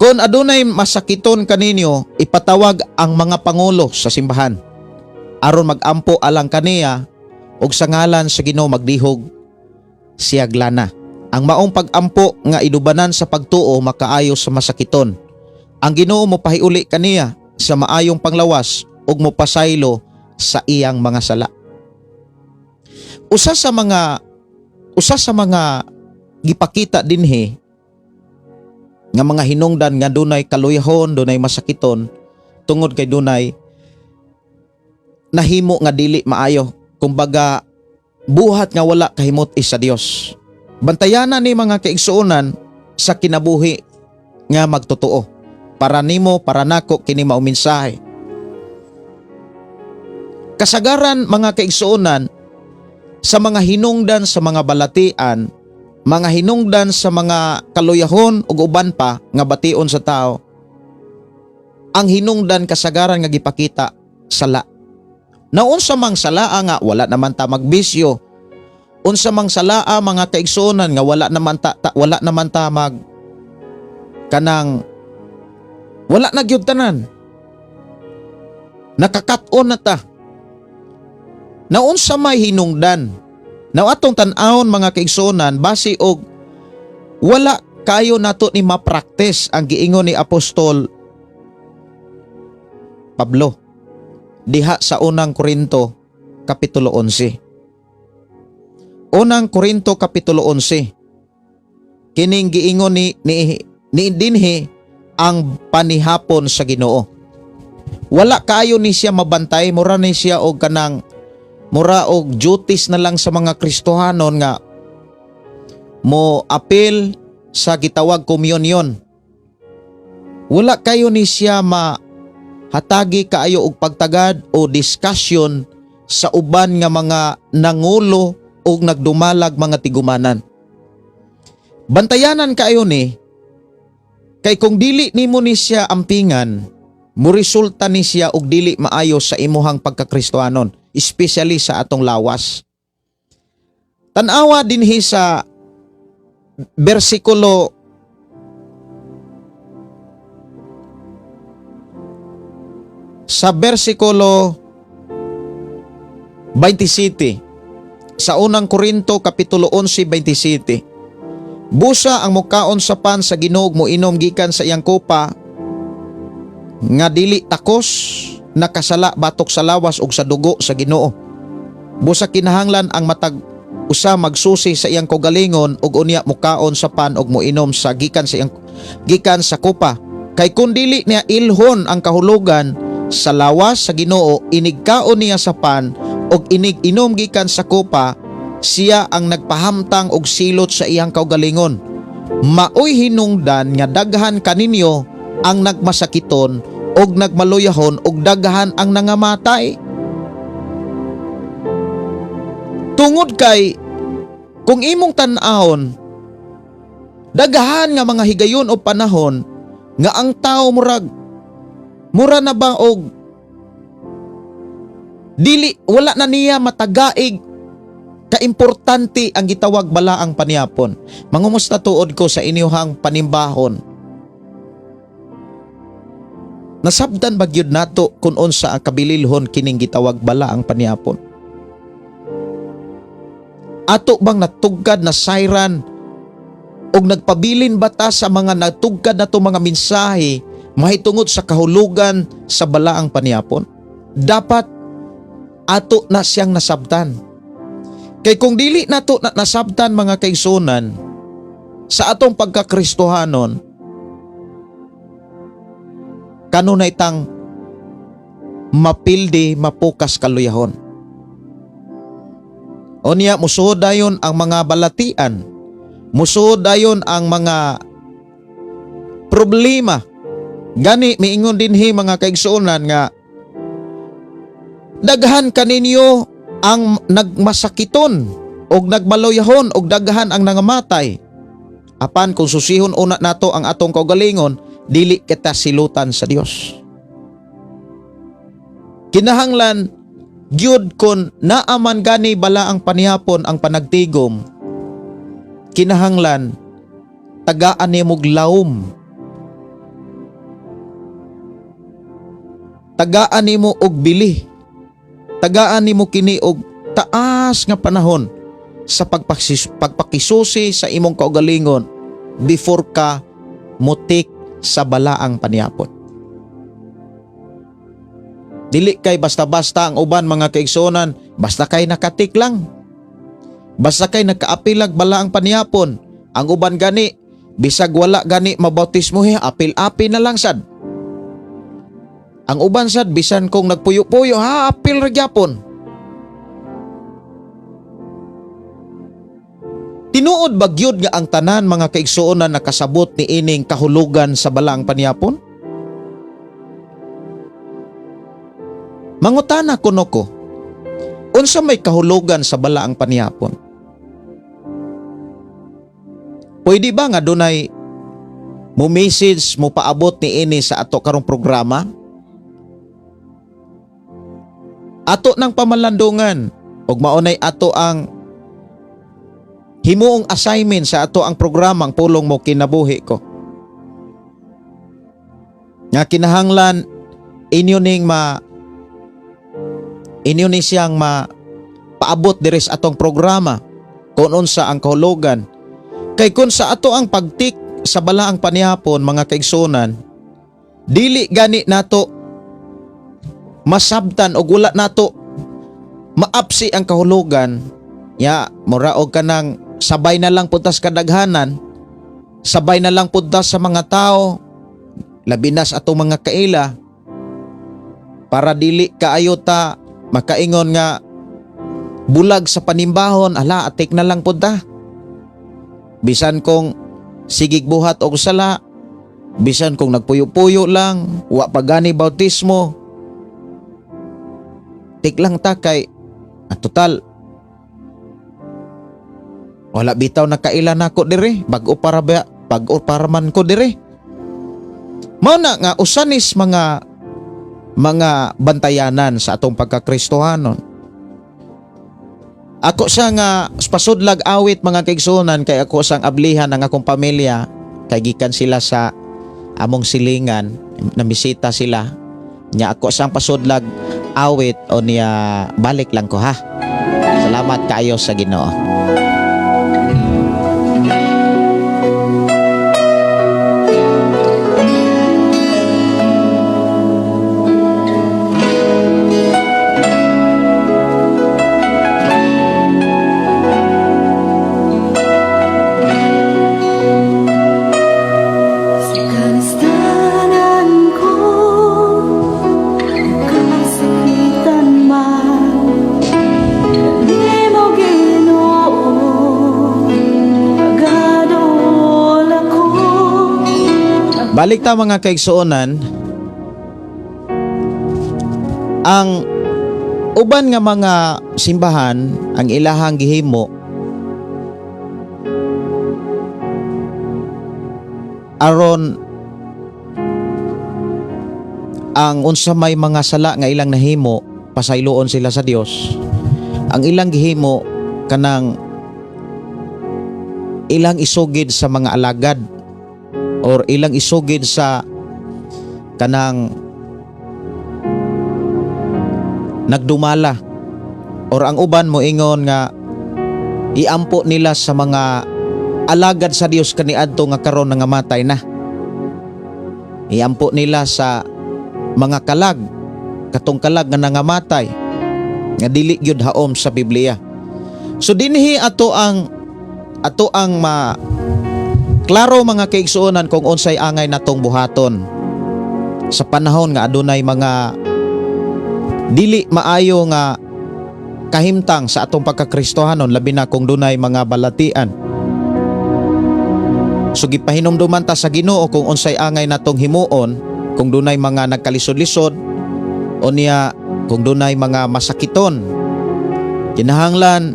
kung adunay masakiton kaninyo, ipatawag ang mga pangulo sa simbahan aron magampo alang kaniya ug sa ngalan sa Ginoo magdihog siyag lana. Ang maong pagampo nga idubanan sa pagtuo makaayo sa masakiton. Ang Ginoo mopahiuli kaniya sa maayong panglawas ug mopasaylo sa iyang mga sala. Usa sa mga gipakita dinhi nga mga hinungdan nga dunay kaluyahon, dunay masakiton tungod kay dunay nahimo nga dili maayo. Kumbaga, buhat nga wala kahimot sa Dios. Bantayanan ni, mga kaigsuonan, sa kinabuhi nga magtotoo. Para nimo, para nako kini mao mensahe. Kasagaran, mga kaigsuonan, sa mga hinungdan sa mga balatian, mga hinungdan sa mga kaluyahon ug uban pa nga bation sa tao, ang hinungdan kasagaran nga gipakita, sala. Naunsa mang salaa nga wala naman ta magbisyo? Unsa mang salaa, mga kaigsuonan, nga wala naman ta mag kanang wala na gyud tanan? Nakakat-on na ta. Naunsa may hinungdan? Now atong tan-awon, mga kaigsuonan, basi og wala kayo nato ni ma-practice ang giingon ni Apostol Pablo diha sa Unang Korinto kapitulo 11. Unang Korinto kapitulo 11. Kining giingon ni dinhi ang panihapon sa Ginoo. Wala kayo ni siya mabantay, mura ni siya og kanang mura og duties na lang sa mga Kristohanon nga mo apil sa gitawag communion. Wala kayo ni siya ma hatagi kaayo og pagtagad o discussion sa uban nga mga nangulo o nagdumalag mga tigumanan. Bantayanan kaayo ni kay kung dili nimo ni siya ampingan, muresulta ni siya og dili maayo sa imuhang pagkakristohanon, especially sa atong lawas. Tan-awa dinhi sa bersikulo 27 sa Unang Korinto kapitulo 11, 27. Busa ang mukaon sa pan sa Ginoo, moinom gikan sa iyang kopa nga dili takos, nakasala batok sa lawas ug sa dugo sa Ginoo. Busa kinahanglan ang matag usa magsusi sa iyang kaugalingon ug unya mukaon sa pan ug moinom sa gikan sa iyang gikan sa kopa. Kay kun dili niya ilhon ang kahulugan sa lawas sa Ginoo, inig kaon niya sa pan ug inig inom gikan sa kopa, siya ang nagpahamtang og silot sa iyang kaugalingon. Maoy hinungdan nga daghan kaninyo ang nagmasakiton og nagmaluyahon ug daghan ang nangamatay. Tungod kay kung imong tan-awon, daghan nga mga higayon o panahon nga ang tao murag mura na ba og dili, wala na niya matagaig kaimportante ang gitawag balaang panihapon. Mangumusta tuod ko sa inyuhang panimbahon. Nasabdan ba gyud nato kung unsa ang kabililhon kining gitawag balaang panihapon? Ato bang natugkad na sayran og nagpabilin ba ta sa mga natugkad nato mga mensahe mahitungod sa kahulugan sa balaang panihapon? Dapat ato na siyang nasabtan. Kay kung dili nato na nasabtan, mga kaigsuonan, sa atong pagkakristohanon, kanunay tang mapildi mapukas kaluyahon. Unya musuod dayon ang mga balatian, musuod dayon ang mga problema. Gani miingon dinhi, mga kaigsuonan, nga daghan kaninyo ang nagmasakiton og nagmaluyahon og daghan ang nangamatay. Apan kung susihon una nato ang atong kaugalingon, dili kita silutan sa Dios. Kinahanglan gyud kon naaman gani balaang panihapon ang panagtigom, kinahanglan tagaan nimog lawom. Tagaan nimo og bili. Tagaan nimo kini og taas nga panahon sa sa pagpakisusi sa imong kaugalingon before ka mutik sa balaang panihapon. Dili kay basta-basta ang uban, mga kaigsuonan, basta kay nakatik lang. Basta kay nakaapilag balaang panihapon. Ang uban gani, bisag wala gani mabautismo, apil-apil na lang sad. Ang uban sad, bisan kung nagpuyo-puyo, ha, apil ra gyapon. Tinuod ba gyud nga ang tanan, mga kaigsuonan, nakasabot ni ining kahulugan sa balaang panihapon? Mangutana kuno ko, unsa may kahulugan sa balaang panihapon? Pwede ba nga dunay mo message, mo paabot ni ini sa ato karong programa? Ato ng pamalandungan ug maunay ato ang himuong assignment sa ato ang programang Pulong Mo Kinabuhi Ko. Nga kinahanglan inyo ni siyang ma paabot diri sa atong programa kung unsa ang kahulugan. Kay kung sa ato ang pagtik sa balaang panihapon, mga kaigsunan, dili gani nato masabtan og wala nato maapsi ang kahulugan ya, mura og kanang sabay na lang punta sa kadaghanan, sabay na lang punta sa mga tao, labi na sa atong mga kaila, para dili kaayo ta makaingon nga bulag sa panimbahon, ala, atik na lang punta. Bisan kung sigig buhat og sala, bisan kung nagpuyo-puyo lang, wa pa gani bautismo, tik lang ta kay total wala bitaw nakaila nako dire, bag-o para ba, bag-o para man ko dire. Mao na nga usanis mga bantayanan sa atong pagkakristohanon. Ako sa nga pasudlag awit, mga kaigsunan, kay ako sang ablihan ang akong pamilya kay gikan sila sa among silingan, namisita sila. Nya ako sang pasudlag awit o niya balik lang ko ha. Salamat kaayo sa Ginoo. Sa kalustanan ko, kasakitan man, di mo Ginoo, pagaduol ako. Balik ta, mga kaigsuonan, ang uban nga mga simbahan, ang ilahang gihimo aron ang unsa may mga sala nga ilang nahimo, pasayloon sila sa Dios. Ang ilang gihimo, kanang ilang isugid sa mga alagad or ilang isugid sa kanang nagdumala, or ang uban mo ingon nga iampo nila sa mga alagad sa Dios kaniadto nga karon nangamatay na. Iampo nila sa mga kalag, katong kalag nga nangamatay, nga dili gyud haom sa Biblia. So dinhi ato ang ma klaro, mga kaigsuonan, kung unsay angay natong buhaton sa panahon nga adunay mga dili maayo nga kahimtang sa atong pagkakristohanon, labi na kung dunay mga balatian. So gipahinumduman ta sa Ginoo kung unsay angay natong himuon kung dunay mga nagkalisod-lisod o niya kung dunay mga masakiton. Kinahanglan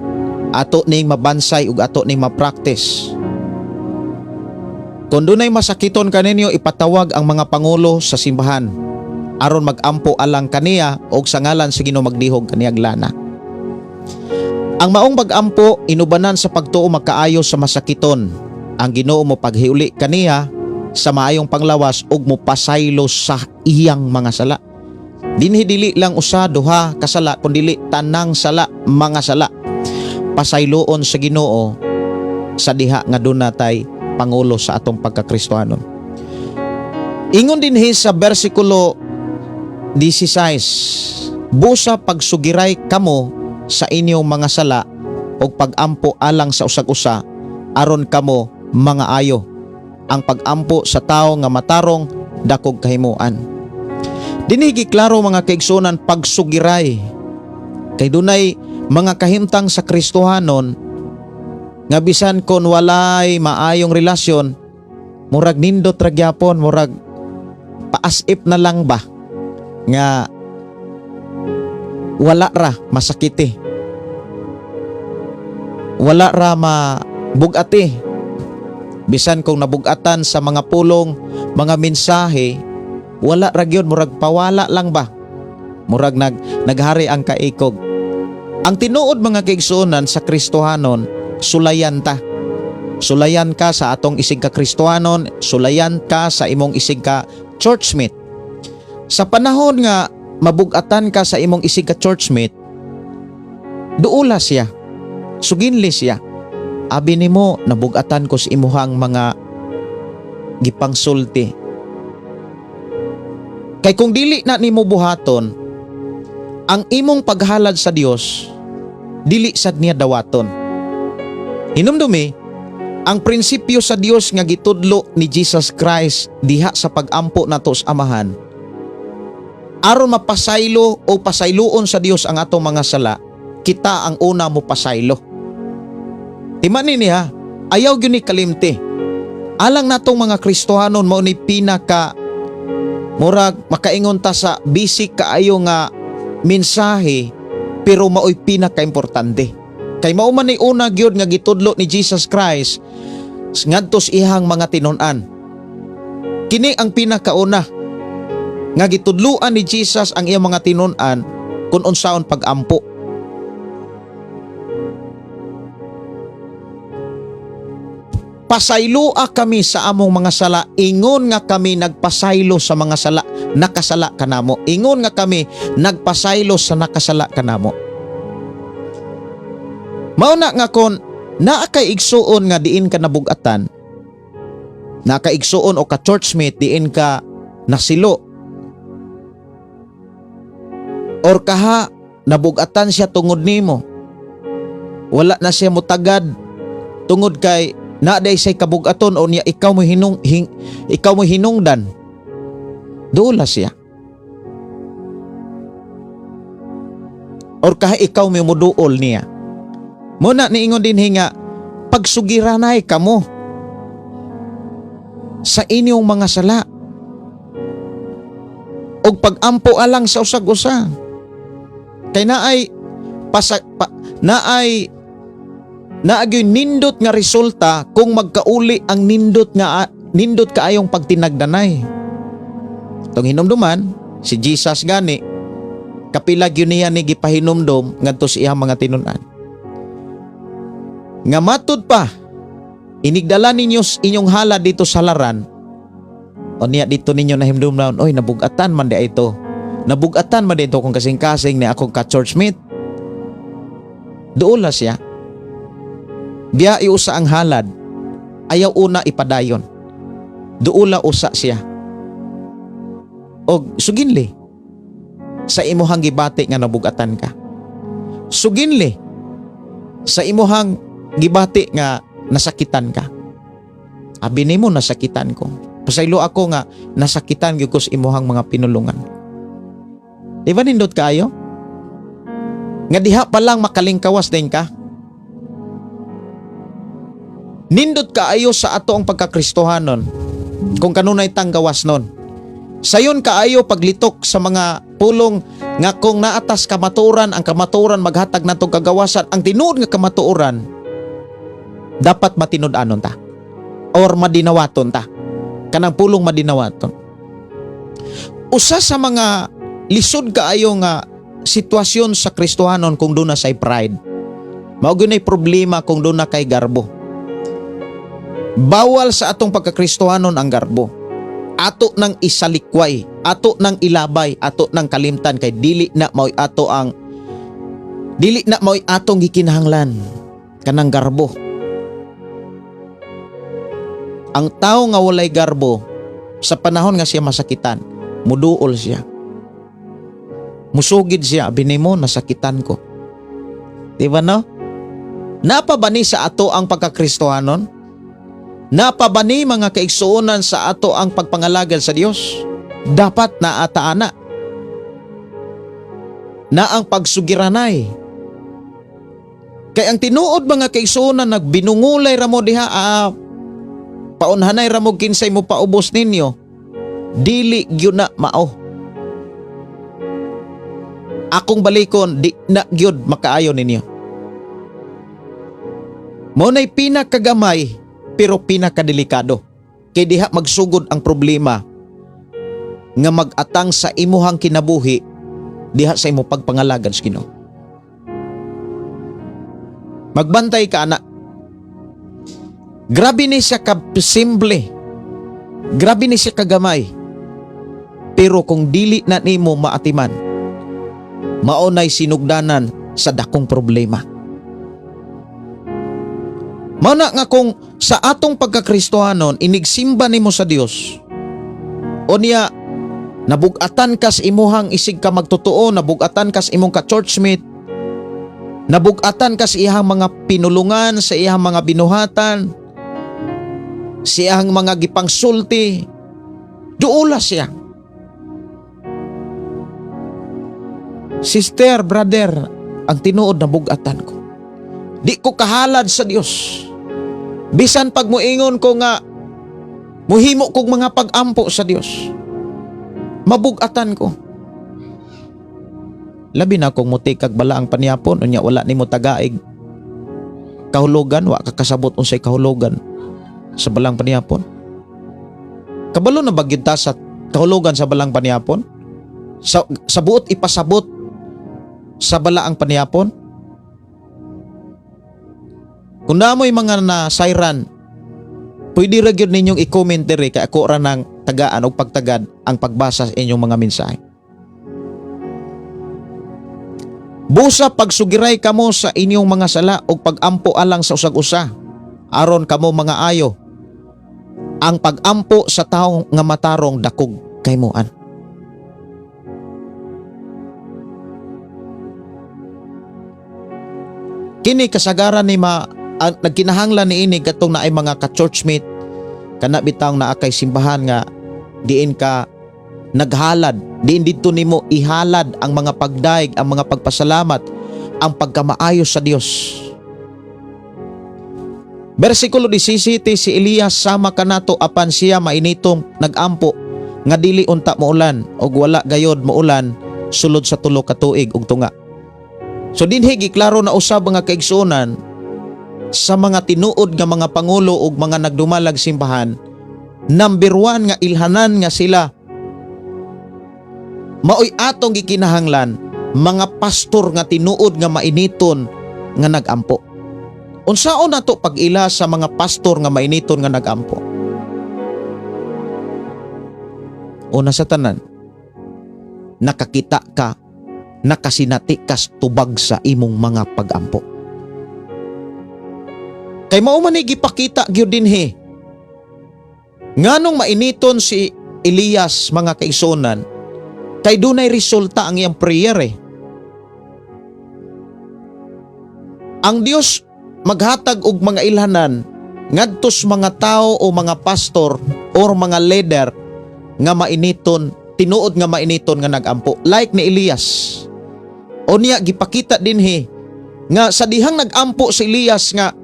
ato ning mabansay ug ato ning ma-practice. Kung dunay masakiton kaninyo, ipatawag ang mga pangulo sa simbahan aron magampo alang kaniya og sa ngalan sa Ginoo magdihog kaniyag lana. Ang maong pag-ampo inubanan sa pagtuo magkaayo sa masakiton. Ang Ginoo mo paghiuli kaniya sa maayong panglawas ug mopasaylo sa iyang mga sala. Dinhi dili lang usa duha ka sala, kundili tanang sala, mga sala. pasayloon sa Ginoo sa diha nga duna tay pangulo sa atong pagkakristohanon. Ingon dinhi sa bersikulo 16, "Busa pagsugiray kamo sa inyong mga sala ug pagampo alang sa usag-usa aron kamo mga ayo. Ang pagampo sa tao nga matarong dakog kahimuan." Dinhi giklaro, mga kaigsunan, pagsugiray. Kay dunay mga kahimtang sa Kristohanon nga bisan kon walay maayong relasyon, murag nindot ra gyapon, murag paas-if na lang ba nga wala ra masakiti, wala ra mabugati. Bisan kung nabugatan sa mga pulong, mga mensahe, wala ra gyud, murag pawala lang ba, murag naghari ang kaikog. Ang tinuod, mga kaigsuonan, sa Kristohanon, sulayan ta. Sulayan ka sa atong isig ka Kristohanon, sulayan ka sa imong isig ka churchmate. Sa panahon nga mabugatan ka sa imong isig ka churchmate, duula siya, suginli siya. "Abi nimo, nabugatan ko sa imuhang mga gipangsulti." Kay kung dili na nimo buhaton, ang imong paghalad sa Dios dili sad niya dawaton. Hinumdumi, ang prinsipyo sa Dios nga gitudlo ni Jesus Christ diha sa pagampo nato sa Amahan, aron mapasaylo o pasayloon sa Dios ang atong mga sala, kita ang una mo pasaylo. Timani niya, ayaw gyud ni kalimti. Alang natong mga Kristohanon, mao ni pinaka murag makaingon ta sa basic kaayo nga mensahe, pero maoy pinaka-importante. Kay mao man ni una gyud nga gitudlo ni Jesus Christ ngadto sa iyang mga tinun-an. Kini ang pinakauna nga gitudloan ni Jesus ang iyang mga tinun-an kung unsaon pag-ampo. "Pasayloa kami sa among mga sala ingon nga kami nagpasaylo sa mga sala nakasala kanamo." Ingon nga kami nagpasaylo sa nakasala kanamo. Mao na nga kon naa kay igsuon nga diin ka nabugatan, naa ka igsuon o ka churchmate diin ka nasilo, or kaha nabugatan siya tungod nimo, wala na siya mutagad tungod kay naa day say kabugaton o niya ikaw mo hinungdan, duula siya. Or kaha ikaw mo muduol niya. Muna niingon din nga pagsugiranay kamo sa inyong mga sala og pagampo alang sa usag-usa. Kay naay pasa, pa, naay naagyoy nindot nga resulta kung magkauli ang nindot kaayong pagtinagdanay. Tong hinumduman, si Jesus gani, kapila gyud niya ni gipahinumdom ngadto sa iyang mga tinun-an. Nga matud pa, inigdala ninyo inyong halad dito sa halaran, o niya dito ninyo nahimdumnaon, "Oy, nabugatan man di ito. Nabugatan man dito kung kasing-kasing ni akong ka-churchmate." Duola siya. Biya iusa ang halad, ayaw una ipadayon. Duola usa siya. Og suginli sa imuhang gibati nga nabugatan ka. Suginli sa imuhang gibati nga nasakitan ka. "Abi nimo, nasakitan ko. Pasaylo ako nga nasakitan gyud ko sa imuhang mga pinulungan." Di ba nindot kaayo? Nga diha pa lang makalingkawas din ka. Nindot kaayo sa ato ang pagkakristohanon kung kanunay tanggawas nun. Sayon kaayo paglitok sa mga pulong nga kung naatas kamatuoran, ang kamatuoran maghatag natong kagawasan. Ang tinuod nga kamatuoran dapat matinud-anon ta or madinawaton ta. Kanang pulong madinawaton. Usa sa mga lisod kaayo nga sitwasyon sa Kristohanon kung duna say pride. Mao gyud nay problema kung duna kay garbo. Bawal sa atong pagkakristohanon ang garbo. Ato nang isalikway, ato nang ilabay, ato nang kalimtan kay dili na mao'y atong gikinahanglan. Kanang garbo. Ang tao nga walay garbo, sa panahon nga siya masakitan, muduol siya. Musugid siya, "Binimo, nasakitan ko." Di ba, no? Napa ba ni sa ato ang pagkakristohanon? Napa ba ni, mga kaigsuonan, sa ato ang pagpangalagad sa Dios? Dapat naa ta ana. Na ang pagsugiranay. Kay ang tinuod, mga kaigsuonan, nagbinungulay ra mo diha, paunhanay ra mo kinsay mo paubos ninyo, dili gyud na mao. Akong balikon, di na gyud makaayo ninyo. Mao nay pinakagamay pero pinakadelikado. Kay diha magsugod ang problema nga mag-atang sa imuhang kinabuhi diha sa imo pagpangalagad sa Ginoo. Magbantay ka ana. Grabe ni siya ka simple. Grabe ni siya kagamay. Pero kung dili na nimo maatiman, mao nay sinugdanan sa dakong problema. Mao na nga kung sa atong pagkakristohanon inigsimba nimo sa Dios, unya nabugatan kas imuhang isig ka magtotoo, nabugatan kas imong ka churchmate, nabugatan kas iyang mga pinulungan, sa iyang mga binuhatan, sa iyang mga gipangsulti, duula siya. "Sister, brother, ang tinuod, nabugatan ko. Di ko kahalad sa Dios. Bisan pag muingon ko nga muhimo kog mga pag-ampo sa Dios, mabugatan ko." Labi na kung mutikag balaang panyapon, unya wala nimo tagaig kahulugan, wa ka kasabot unsay kahulugan sa balaang panyapon. Kabalo na ba gyud ta sa kahulugan sa balaang panyapon? Sa buot ipasabot sa balaang panyapon? Kung naa moy mga nasayran, pwede ra gyud ninyong i-comment diri kay ako ra nang tagaan og pagtagad ang pagbasa sa inyong mga mensahe. Busa pagsugiray kamo sa inyong mga sala ug pagampo alang sa usag-usa aron kamo mga ayo. Ang pagampo sa tawo nga matarong dakog kahimuan. Kini kasagaran ni ma ang nagkinahanglan ni ini katong naay mga ka-churchmate, kana bitawng naa kay simbahan nga diin ka naghalad, diin didto nimo ihalad ang mga pagdaig, ang mga pagpasalamat, ang pagkamaayo sa Dios. Versikulo 17, si Elias sama kanato, apan siya mainitong nagampo nga dili unta muulan, ug wala gayod muulan sulod sa 3 ka tuig ug tunga. So dinhi giklaro na usab, mga kaigsuonan, sa mga tinuod nga mga pangulo ug mga nagdumalag simbahan, number 1 nga ilhanan nga sila maoy atong gikinahanglan mga pastor nga tinuod nga mainiton nga nagampo. Unsaon nato pag-ila sa mga pastor nga mainiton nga nagampo? Una sa tanan, nakakita ka, nakasinati kas tubag sa imong mga pagampo. Kay mao man ni gipakita gyud dinhi. Nganong mainiton si Elias, mga kaigsuonan? Kay dunay resulta ang iyang prayer eh. Ang Dios maghatag og mga ilhanan ngadto sa mga tao o mga pastor or mga leader nga mainiton, tinuod nga mainiton nga nagampo like ni Elias. Unya gipakita dinhi nga sa dihang nagampo si Elias nga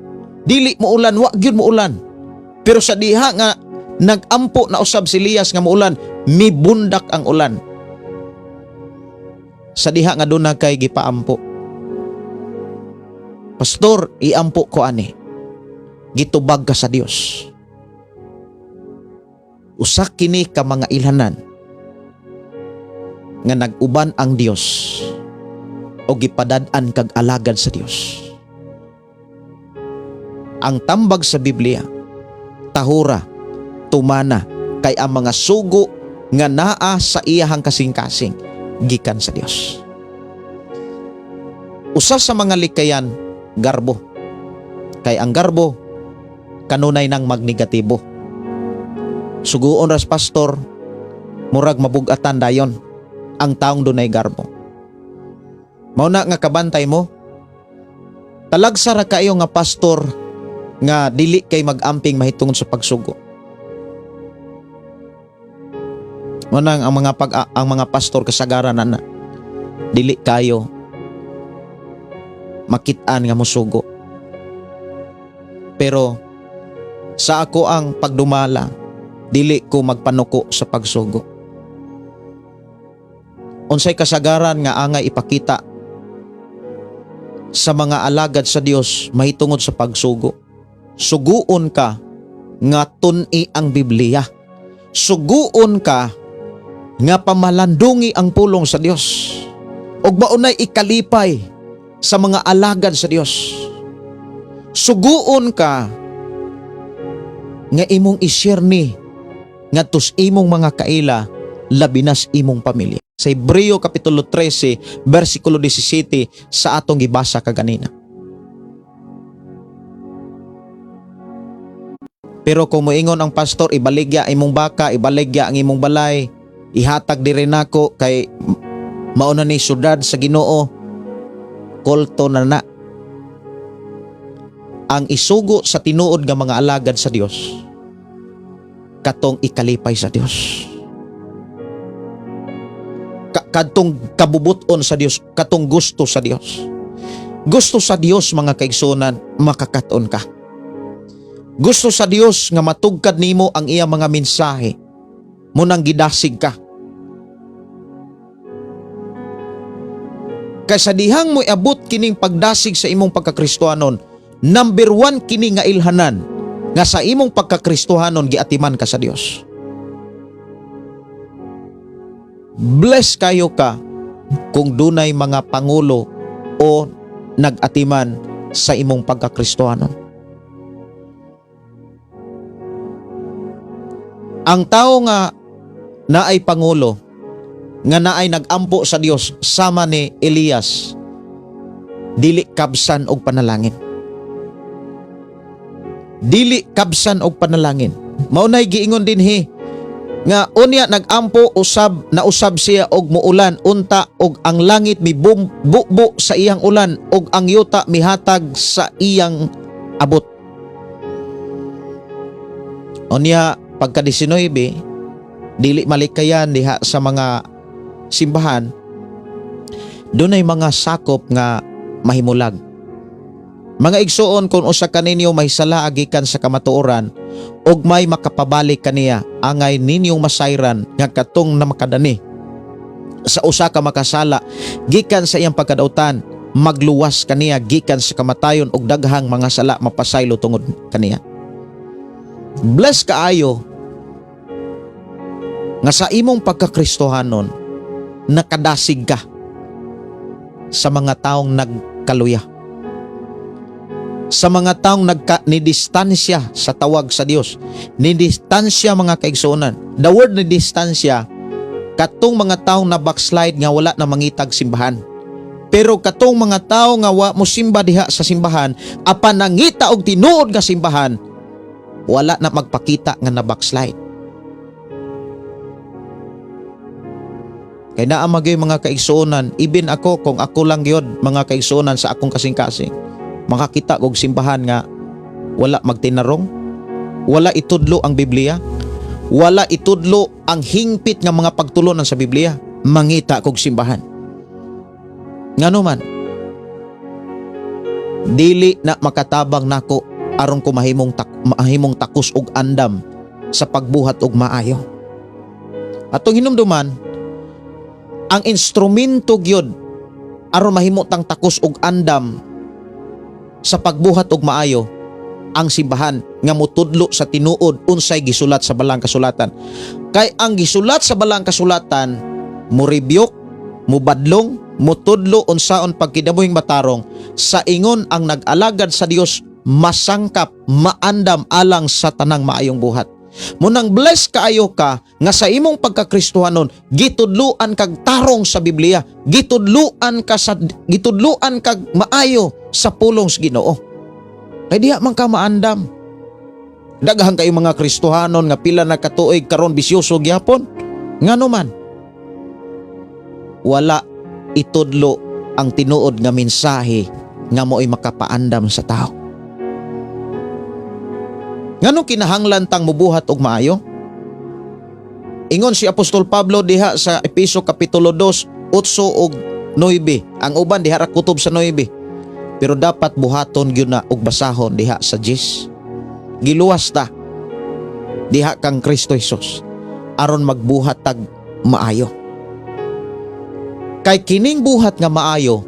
dili muulan, wa gyud muulan. Pero sa diha nga nagampo na usab si Elias nga muulan, mibundak ang ulan. Sa diha nga duna kay gipaampo. "Pastor, iampo ko ani." Gitubag ka sa Dios. Usa kini ka mga ilhanan nga nag-uban ang Dios o gipadad-an kag alagad sa Dios. Ang tambag sa Biblia, tahura, tumana, kay ang mga sugo nga naa sa iyahang kasing-kasing gikan sa Dios. Usa sa mga likayan, garbo. Kay ang garbo kanunay nang magnegatibo. Suguon ras pastor, murag mabugatan dayon ang taong dunay garbo. Mao na nga kabantay mo, talagsa ra kayo nga pastor nga dili kay mag-amping mahitungod sa pagsugo. Mao nang ang mga pastor kasagaran na dili kayo makit-an nga mosugo. Pero sa ako ang pagdumala, dili ko magpanuko sa pagsugo. Unsay kasagaran nga angay ipakita sa mga alagad sa Dios mahitungod sa pagsugo? Suguon ka nga tun-i ang Biblia. Suguon ka nga pamalandungi ang pulong sa Dios. Ug maunay ikalipay sa mga alagad sa Dios. Suguon ka nga imong i-share ni ngadto sa imong mga kaila, labi nas imong pamilya. Sa Hebreo Kapitulo 13 versikulo 17 sa atong gibasa kaganina. Pero kung moingon ang pastor, ibaligya imong baka, ibaligya ang imong balay, ihatag diri nako kay mauna ni syudad sa Ginoo, kulto na na. Ang isugo sa tinuod nga mga alagad sa Dios, katong ikalipay sa Dios. Kadtong kabubuton sa Dios, katong gusto sa Dios. Gusto sa Dios, mga kaigsunan, makakaton ka. Gusto sa Dios nga matugkad nimo ang iya mga mensahe, munang gidasig ka. Kaysa dihang mo abot kining pagdasig sa imong pagkakristohanon, number one kini nga ilhanan nga sa imong pagkakristohanon giatiman ka sa Dios. Bless kayo ka kung dunay mga pangulo o nag-atiman sa imong pagkakristohanon. Ang tao nga naay pangulo, nga naay nag-ampo sa Dios sama ni Elias, dili kabsan og panalangin. Dili kabsan og panalangin. Maunay giingon dinhi nga unya nag-ampo usab nausab siya og muulan unta og ang langit mibum bubo sa iyang ulan og ang yuta mihatag sa iyang abot. Unya pagka 19, dili malikayan diha sa mga simbahan, dunay mga sakop nga mahimulag. Mga igsuon, kung usa kaninyo may sala gikan sa kamatuoran ug may makapabalik kaniya, angay ninyong masayran nga katong na makadani sa usa ka makasala gikan sa iyang pagkadautan, magluwas kaniya gikan sa kamatayon ug daghang mga sala mapasaylo tungod kaniya. Bless kaayo nga sa imong pagkakristohanon nakadasig ka sa mga taong nagkaluya, sa mga taong nagka ni distansya sa tawag sa Dios. Ni distansya, mga kaigsuonan. The word ni distansya, katong mga taong na backslide nga wala na mangitag simbahan. Pero katong mga tao nga wa mo simba diha sa simbahan, apan nangita og tinuod nga simbahan, wala na magpakita nga na backslide. Kay naa magyud, mga kaigsuonan, ibin ako, kung ako lang gyud, mga kaigsuonan, sa akong kasing-kasing, makakita og simbahan nga wala magtinarong, wala itudlo ang Biblia, wala itudlo ang hingpit nga mga pagtulunan sa Biblia, mangita kog simbahan. Ngano man, dili na makatabang nako aron ko mahimong takos og andam sa pagbuhat og maayo. Atong hinumduman, ang instrumento gyud aron mahimo tang takos og andam sa pagbuhat og maayo, ang simbahan nga mutudlo sa tinuod unsay gisulat sa balang kasulatan. Kay ang gisulat sa balang kasulatan mo rebuke, mubadlong, mutudlo unsaon pagkinabuhing matarong, sa ingon ang nag-alagad sa Dios masangkap, maandam alang sa tanang maayong buhat. Munang bless kaayo ka nga sa imong pagkakristohanon gitudluan kag tarong sa Biblia, gitudluan kag maayo sa pulong sa Ginoo. Kay diha man ka maandam. Daghan kayo mga Kristohanon nga pila na katuig karon bisyoso gyapon. Ngano man? Wala itudlo ang tinuod nga mensahe nga mo'y makapaandam sa tao. Ngano kinahanglan tang mubuhat og maayo? Ingon si Apostol Pablo diha sa Epeso kapitulo 2, 8 ug 9. Ang uban diha ra kutob sa 9. Pero dapat buhaton gyud na og basahon diha sa 10. Giluwas ta diha kang Kristo Hesus aron magbuhat tag maayo. Kay kining buhat nga maayo,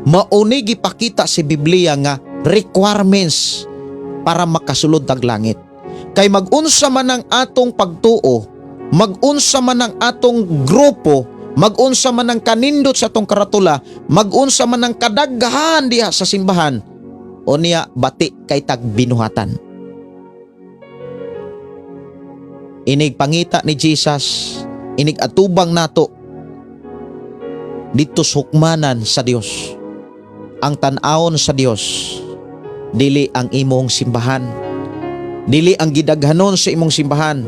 mauni gipakita si Biblia nga requirements para makasulod tag langit. Kay magunsa man ang atong pagtuo, magunsa man ang atong grupo, magunsa man ang kanindot sa atong karatula, magunsa man ang kadaghan diha sa simbahan, o niya bati kay tag binuhatan. Inig pangita ni Jesus, inig atubang nato dito sa hukmanan sa Dios. Ang tan-awon sa Dios, dili ang imong simbahan, dili ang gidaghanon sa imong simbahan,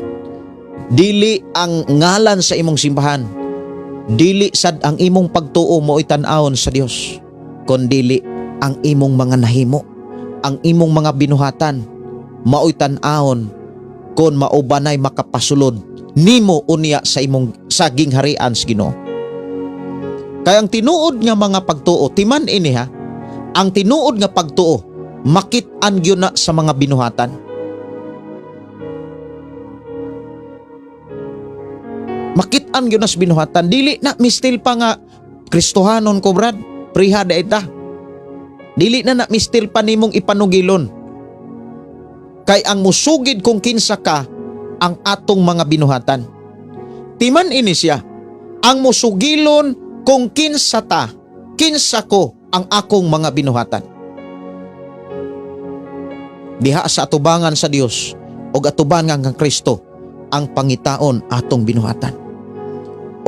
dili ang ngalan sa imong simbahan, dili sad ang imong pagtuo mo tan-awon sa Dios, kondili ang imong mga nahimo, ang imong mga binuhatan, mao'y tan-awon kon maubanay makapasulod nimo unya sa imong sa gingharian sa Ginoo. Kay ang tinuod nga mga pagtuo, timan ini ha, ang tinuod nga pagtuo makit-an gyud na sa mga binuhatan. Makit-an gyud na sa binuhatan, dili na mistil pa nga Kristohanon ko, brad, priha da ita. Dili na na mistil pa nimong ipanugilon. Kay ang musugid kung kinsa ka ang atong mga binuhatan. Timan ini siya, ang musugilon kung kinsa ta, kinsa ko ang akong mga binuhatan. Diha sa atubangan sa Dios og atubangan kang Kristo ang pangitaon atong binuhatan.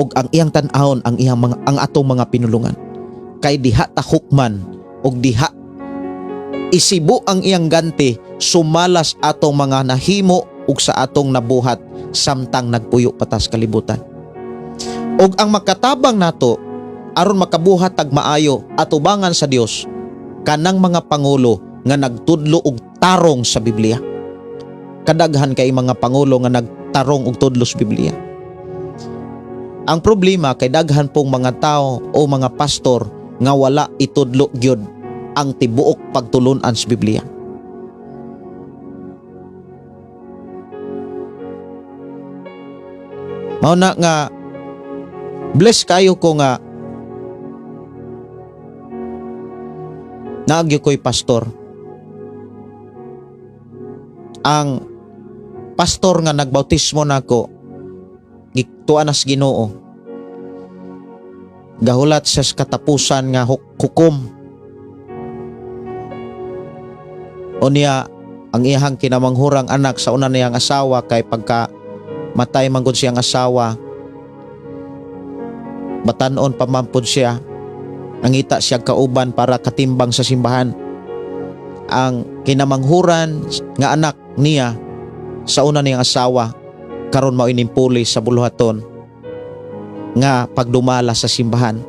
Og ang iyang tan-awon ang iyang mga ang atong mga pinulungan. Kay diha ta hukman og diha isibo ang iyang ganti sumalas atong mga nahimo ug sa atong nabuhat samtang nagpuyo patas kalibutan. Og ang makatabang nato aron makabuhat tag maayo atubangan sa Dios kanang mga pangulo nga nagtudlo og tarong sa Biblia. Kadaghan kay mga pangulo nga nagtarong og tudlo sa Biblia. Ang problema kay daghan pong mga tao o mga pastor nga wala itudlo gyud ang tibuok pagtulunan sa Biblia. Mao na nga bless kayo ko nga naagyo ko'y pastor. Ang pastor nga nagbautismo nako gituan nas Ginoo. Gahulat sa katapusan nga hukom. Unya ang iyahang kinamanghurang anak sa una niyang asawa kay pagka matay man gud siyang asawa, batanon pa man pud siya, nangita siya kauban para katimbang sa simbahan. Ang kinamanghuran nga anak niya sa una niyang asawa karon mao ining puli sa buluhaton nga pagdumala sa simbahan.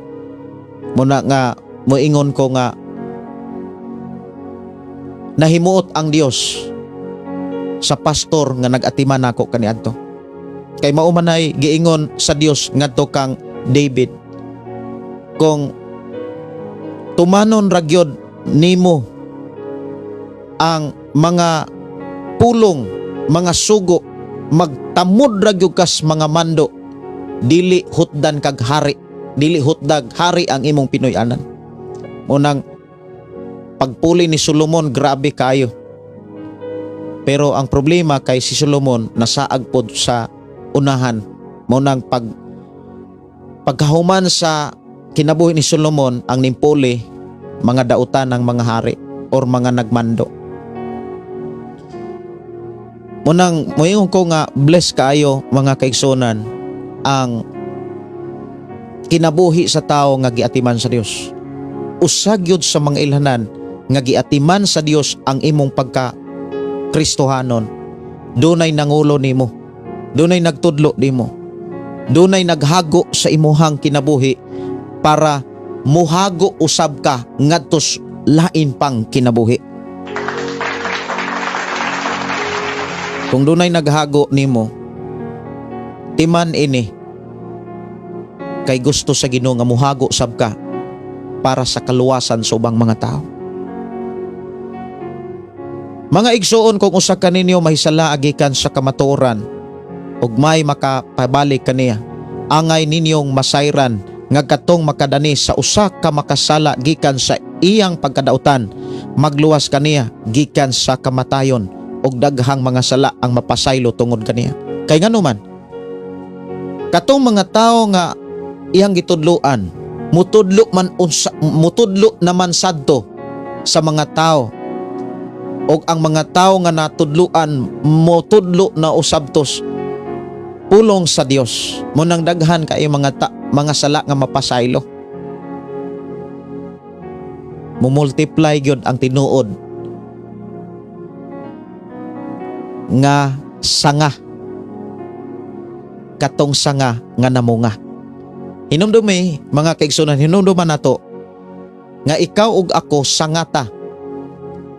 Muna nga moingon ko nga nahimuot ang Dios sa pastor nga nag-atiman nako kaniadto. Kay mao man ay giingon sa Dios ngadto kang David, kung tumanon ra gyud nimo ang mga pulong, mga sugo, magtamod ra gyud kas mga mando, dili hutdan kag hari, dili hutdag hari ang imong Pinoy-anan. Unang pagpuli ni Solomon, grabe kayo. Pero ang problema kay si Solomon nasaag pod sa unahan. Munang pagkahuman sa kinabuhi ni Solomon, ang nimpuli mga dautan ng mga hari or mga nagmando. Munang moingon ko nga bless kaayo mga kaigsunan ang kinabuhi sa tao nga giatiman sa Dios. Usag gyud sa mga ilhanan nga giatiman sa Dios ang imong pagka Kristohanon, dunay nangulo nimo, dunay nagtudlo nimo, dunay naghago sa imuhang kinabuhi para muhago usab ka ngadtos lain pang kinabuhi. Kung dunay naghago nimo, timan ini kay gusto sa Ginoo nga muhago sab ka para sa kaluwasan sa ubang mga tao. Mga igsuon, kung usa kaninyo mahisala gikan sa kamatuoran ug may makapabalik kaniya, angay ninyong masayran nga katong makadani sa usa ka makasala gikan sa iyang pagkadautan, magluwas kaniya gikan sa kamatayon ug daghang mga sala ang mapasaylo tungod kaniya. Kay ngano man, katong mga tawo nga iyang gitudloan, mutudlo naman sadto sa mga tao, og ang mga tao nga natudloan motudlo na usab tos pulong sa Dios. Mao nang daghan kay mga sala nga mapasaylo. Mo-multiply gyud ang tinuod nga sanga, katong sanga nga namunga. Hinumdumi, mga kaigsunan, hinumduman nato nga ikaw ug ako sanga ta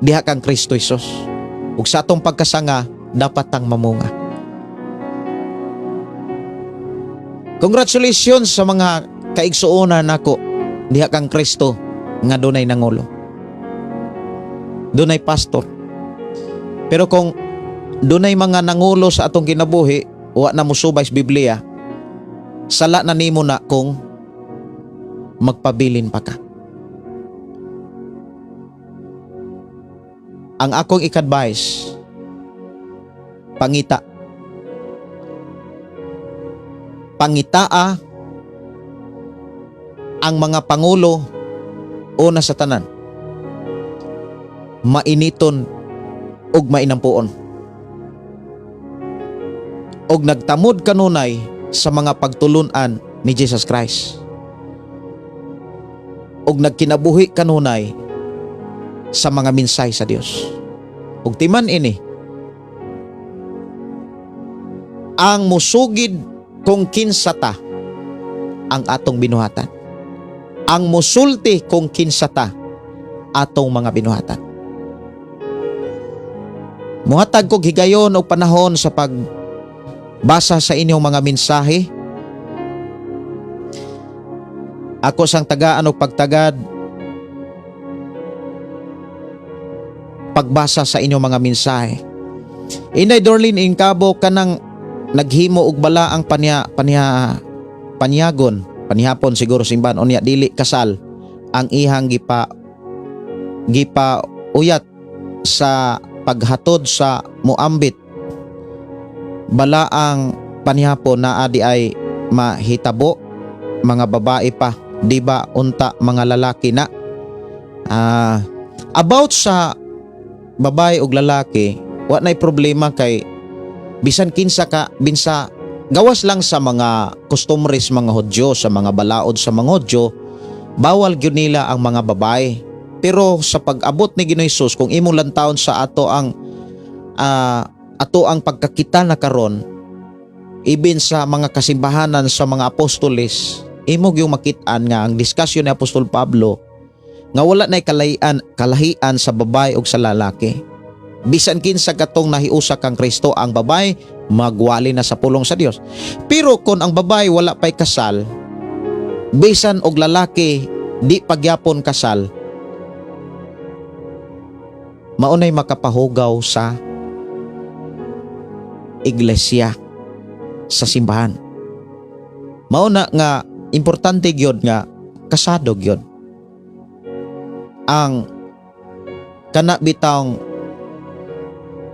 diha kang Kristo Hesus. Ug sa atong pagkasanga dapat tang mamunga. Congratulations sa mga kaigsuonan nako diha kang Kristo nga dunay nangulo. Dunay pastor. Pero kung dunay mga nangulo sa atong kinabuhi, wa na mosubay sa Biblia, sala na nimo na kung magpabilin pa ka. Ang akong i-advise, pangita. Pangitaa ang mga pangulo, una sa tanan, mainiton ug mainampuon og nagtamod kanunay sa mga pagtulunan ni Jesus Christ ug nagkinabuhi kanunay sa mga minsay sa Dios. Ug timan ini ang musugid kung kinsa ta ang atong binuhatan. Ang musulti kung kinsa ta atong mga binuhatan. Muhatag kog higayon og panahon sa pagbasa sa inyong mga mensahe. Ako sang tagaan og pagtagad pagbasa sa inyong mga mensahe. Inday Dorlene Incabo, kanang naghimo og bala ang panya panya panyagon, panihapon siguro simbahan, unya dili kasal ang ihang gipa gipa uyat sa paghatod sa muambit bala ang panihapon naa di ay mahitabo mga babae pa, di ba unta mga lalaki na? About sa babae ug lalaki, wa nay problema kay bisan kinsa ka, binsa gawas lang sa mga costumbres mga Hudyo, sa mga balaod sa mga Hudyo, bawal gyud nila ang mga babae. Pero sa pag-abot ni Ginoong Hesus, kung imong lantawon sa ato ang pagkakita na karon, ibin sa mga kasimbahanan sa mga apostoles, imo gyung makit-an nga ang diskusyon ni Apostol Pablo nga wala nay kalahian sa babae ug sa lalaki. Bisan kinsa katong nahiusa kang Kristo, ang babae magwali na sa pulong sa Dios. Pero kung ang babae wala pay kasal, bisan og lalaki di pagyapon kasal, maunay makapahugaw sa iglesia, sa simbahan. Mauna nga importante gyud nga kasado gyud ang kana bitawng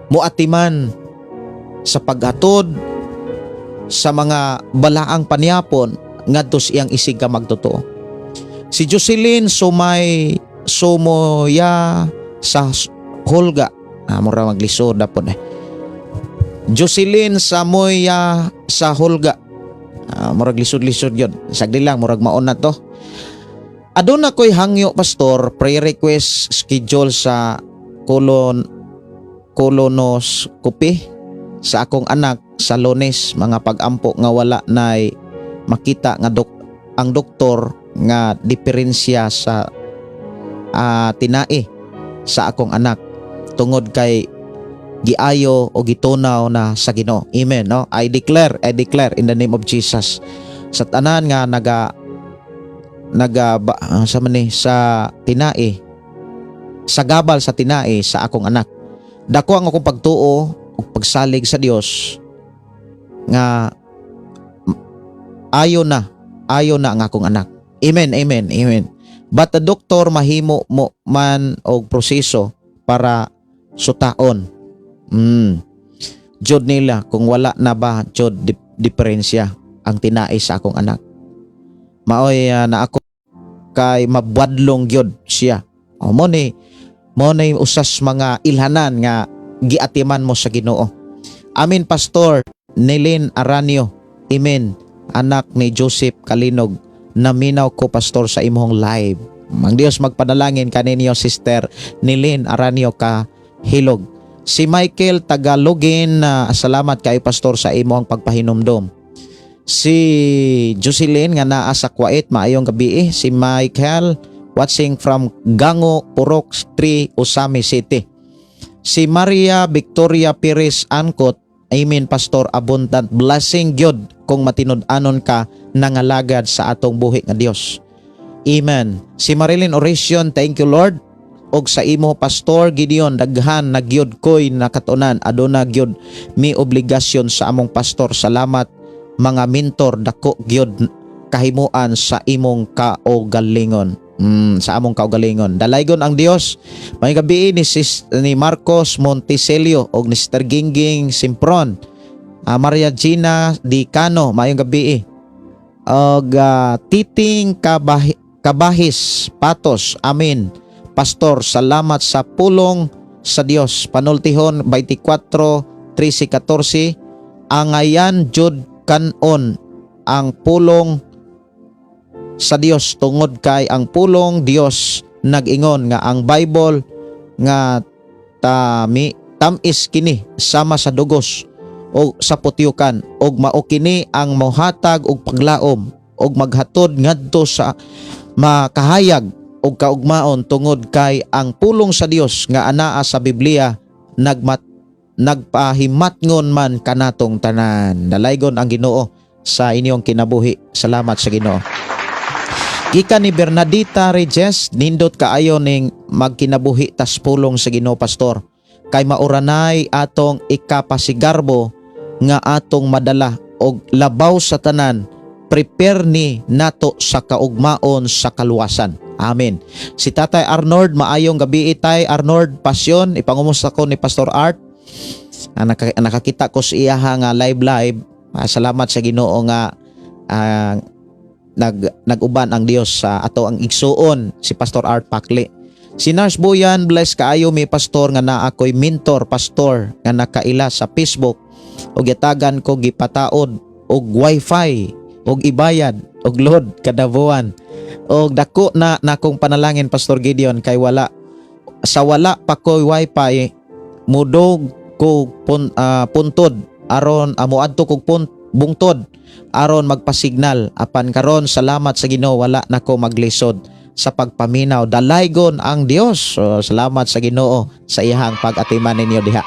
muatiman sa paghatod sa mga balaang panyapon ngadto sa iyang isig ka magtotoo. Si Jocelyn Sumay Sumoya sa Holga. Mura maglisod na po eh. Jocelyn Samoya sa Holga. Murag lisod-lisod yun. Sagdi lang, murag maon na to. Aduna ko'y hangyo, Pastor, pre-request schedule sa colonoscopy sa akong anak sa Lunes, mga pag-ampo nga wala nay makita nga ang doktor nga diferensya sa tinai sa akong anak tungod kay giayo o gitunaw na sa Ginoo. Amen, no? I declare in the name of Jesus sa tanan nga naga naga ba, sa man ni sa tinai, sa gabal sa tinai sa akong anak. Dako ang akong pagtuo ug pagsalig sa Dios nga ayo na, ayo na ang akong anak. Amen, amen, amen. But the doctor mahimo mo man og proseso para sutaon. Jud nila kung wala na ba jud diferensya ang tinai sa akong anak. Maoy na ako kay mabwadlong gyud siya. O mo ni usas mga ilhanan nga giatiman mo sa Ginoo. Amen, Pastor Nilin Aranio. Amen. Anak ni Joseph Kalinog. Naminaw ko, Pastor, sa imong live. Ang Dios magpanalangin kaninyo, Sister Nilin Aranio ka hilog. Si Michael Tagalogin, salamat kay Pastor sa imong pagpahinumdom. Si Jocelyn nga naa sa Kuwait, maayong gabi eh. Si Michael watching from Gango, Purok 3, Ozamiz City. Si Maria Victoria Perez Ancot, Amen, Pastor, abundant blessing gyud kung matinud-anon ka nangalagad sa atong buhi nga Dios. Amen. Si Marilyn Oracion, thank you, Lord. Og sa imo, Pastor Gideon, daghan na gyud ko'y nakatunan. Aduna gyud mi obligasyon sa among pastor. Salamat, mga mentor, dako gyud kahimuan sa imong kaugalingon. Sa among kaugalingon. Dalaygon ang Dios. May gabi ni Marcos Monticelio og ni Sister Gingging Simpron. Maria Gina Di Cano, maayong gabi. Og Titing Kabahis Patos, amen. Pastor, salamat sa pulong sa Dios. Panultihon 24, 13, 14, angayan jud kanon ang pulong sa Dios tungod kay ang pulong Dios nag-ingon nga ang Bible nga tami tamis kini sama sa dugos o sa putyukan og mao kini ang mohatag og paglaom og maghatod ngadto sa makahayag og kaugmaon tungod kay ang pulong sa Dios nga anaa sa Biblia nagpahimatngon man kanatong tanan. Dalaygon ang Ginoo sa inyong kinabuhi. Salamat sa Ginoo. Gikan ni Bernadita Regis, nindot kaayo ning magkinabuhi tas pulong sa Ginoo, Pastor. Kay mauranay atong ikapasigarbo nga atong madala og labaw sa tanan, prepare ni nato sa kaugmaon sa kaluwasan. Amen. Si Tatay Arnold, maayong gabi, Tay Arnold Pasyon, ipangumusta ko ni Pastor Art. Nakakita ko sa iyaha nga live live. Salamat sa Ginoo nga nag-uban ang Dios sa ato ang igsuon si Pastor Art Pakli. Si Nurse Boyan, bless kaayo mi, Pastor, nga naa ko'y mentor pastor nga nakaila sa Facebook ug yatagan ko gipataod og wifi og ibayad og load kada buwan. Og dako na nakong panalangin, Pastor Gideon, kay wala sa wala pa ko'y wifi mudog ko puntod aron moadto kog bungtod aron magpasignal. Apan karon, salamat sa Ginoo, wala na ko maglisod sa pagpaminaw. Dalaygon ang Dios. So, salamat sa Ginoo sa iyang pag-atiman ninyo diha.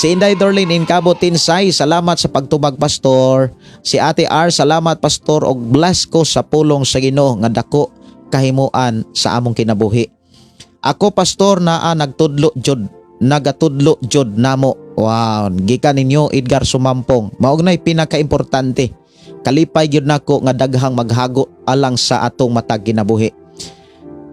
Si Inday Dorlin Incabo Tinsay, salamat sa pagtubag, Pastor. Si Ate R, salamat, Pastor, og bless ko sa pulong sa Ginoo nga dako kahimuan sa among kinabuhi. Ako, Pastor, naa nagtudlo jud, nagatudlo jud namo. Wow, gikan ninyo Edgar Sumampong. Mao na'y pinakaimportante. Kalipay gyud nako nga daghang maghago alang sa atong matag kinabuhi.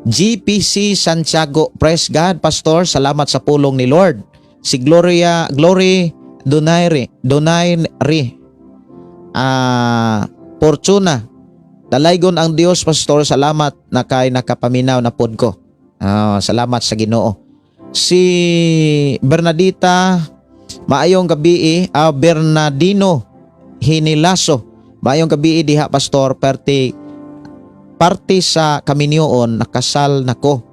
GPC Santiago, praise God, Pastor, salamat sa pulong ni Lord. Si Gloria Glory Donaire Donaire Fortuna. Dalaygon ang Dios, Pastor, salamat na kay nakapaminaw na pod ko. Salamat sa Ginoo. Si Bernadita, maayong gabi, Bernardino Hinilaso. Maayong gabi diha, Pastor, perti Parte sa kaminyoon, nakasal nako.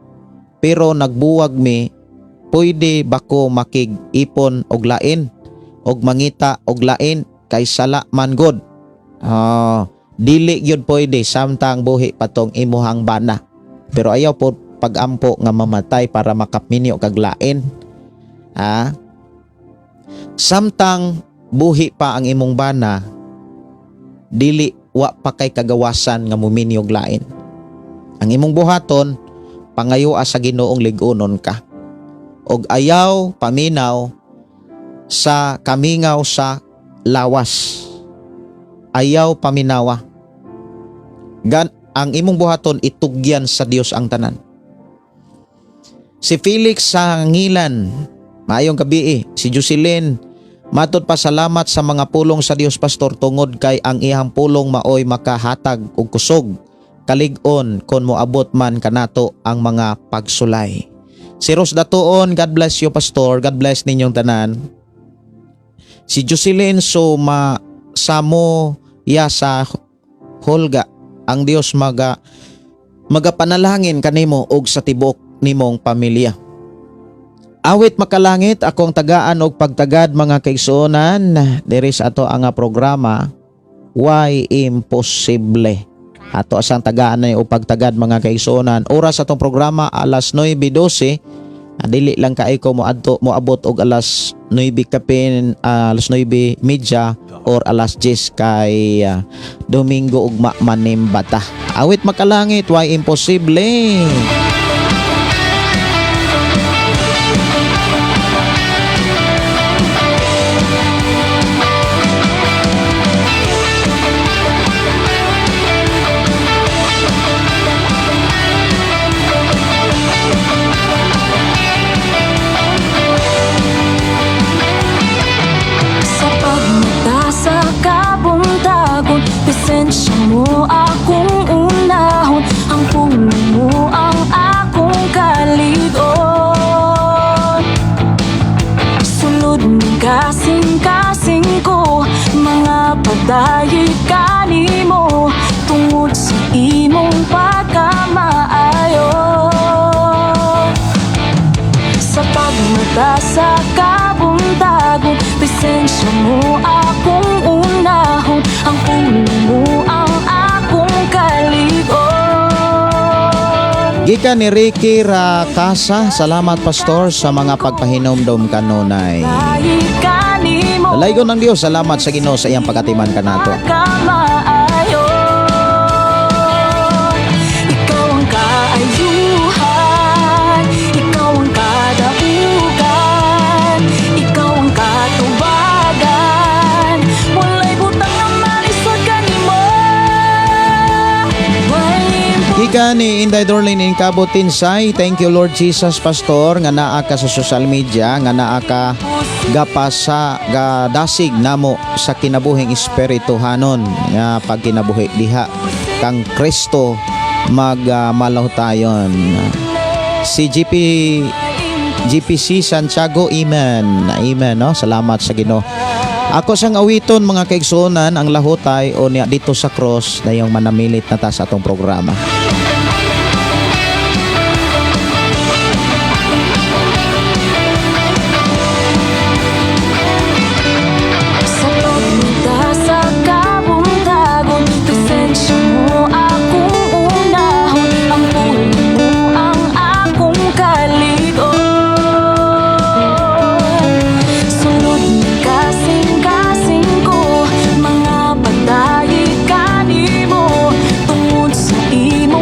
Pero nagbuwag mi, pwede ba ko makig-ipon og lain og mangita og lain kay sala man gud? Ah, dili gyud pwede samtang buhi pa tong imuhang bana. Pero ayaw po pagampo nga mamatay para makaminyo kag lain. Ah, samtang buhi pa ang imong bana, dili, wa pa kay kagawasan nga muminyo og lain. Ang imong buhaton, pangayoa sa Ginoong lig-unon ka. Og ayaw paminaw sa kamingaw sa lawas. Ayaw paminawa. Gan ang imong buhaton, itugyan sa Dios ang tanan. Si Felix Sangilan, maayong gabi. Si Jocelyn, matod pa, salamat sa mga pulong sa Dios, Pastor, tungod kay ang iyang pulong maoy makahatag og kusog, kalig-on kon moabot man kanato ang mga pagsulay. Si Ros Datuon, God bless you, Pastor. God bless ninyong tanan. Si Jocelyn Suma Samo ya sa Holga, ang Dios magapanalangin kanimo og sa tibok nimong pamilya. Awit Makalangit akong tagaan og pagtagad, mga kaigsuonan, diri sa ato ang programa Why Imposible. Ato asang tagaan na og pagtagad, mga kaigsuonan. Oras atong programa alas 9:12. Dili lang kay ko moadto moabot og alas 9 kapin, alas 9:30 or alas 10 kay Domingo ugma manimbata. Awit Makalangit, Why Imposible. Sa pagmata sa kabuntagon, presensya mo akong unahon. Ang pulong mo ang akong kalig-on. Sulod ng kasing-kasing ko, mga padayi kanimo, tungod sa imong pagkamaayo. Sa pagmata sa kabuntagon, presensya mo akong unahon. Ang pulong mo ang akong kalig-on. Gikan ni Ricky Rakasa, salamat, Pastor, sa mga pagpahinomdom kanunay. Dayi kanimo. Dalaygon ng Dios, salamat sa Ginoo sa iyang pagatiman kanato. Pagkamaayo. Ikaw ang kaayuhan, ikaw ang kadaugan, ikaw ang katubagan. Walay butang nga malisod kanimo. Walay Gikan ni Inday Dorlin in Cabo Tinsay, thank you, Lord Jesus, Pastor, nga naa ka sa social media, nga naa ka gapasa gadasig namo sa kinabuhing espirituhanon nga pagkinabuhi diha kang Kristo mag malahutayon. Si GP GPC Santiago, amen. Amen, no? Salamat sa Ginoo. Ako sang awiton, mga kaigsuonan, ang Lahutay o niya dito sa cross na yung manamilit na ta sa atong programa. Sa pagmata sa kabuntagon, presensya mo akong unahon. Ang pulong mo ang akong kalig-on. Sulod ng kasing-kasing ko, mga padayi kanimo, tungod sa imong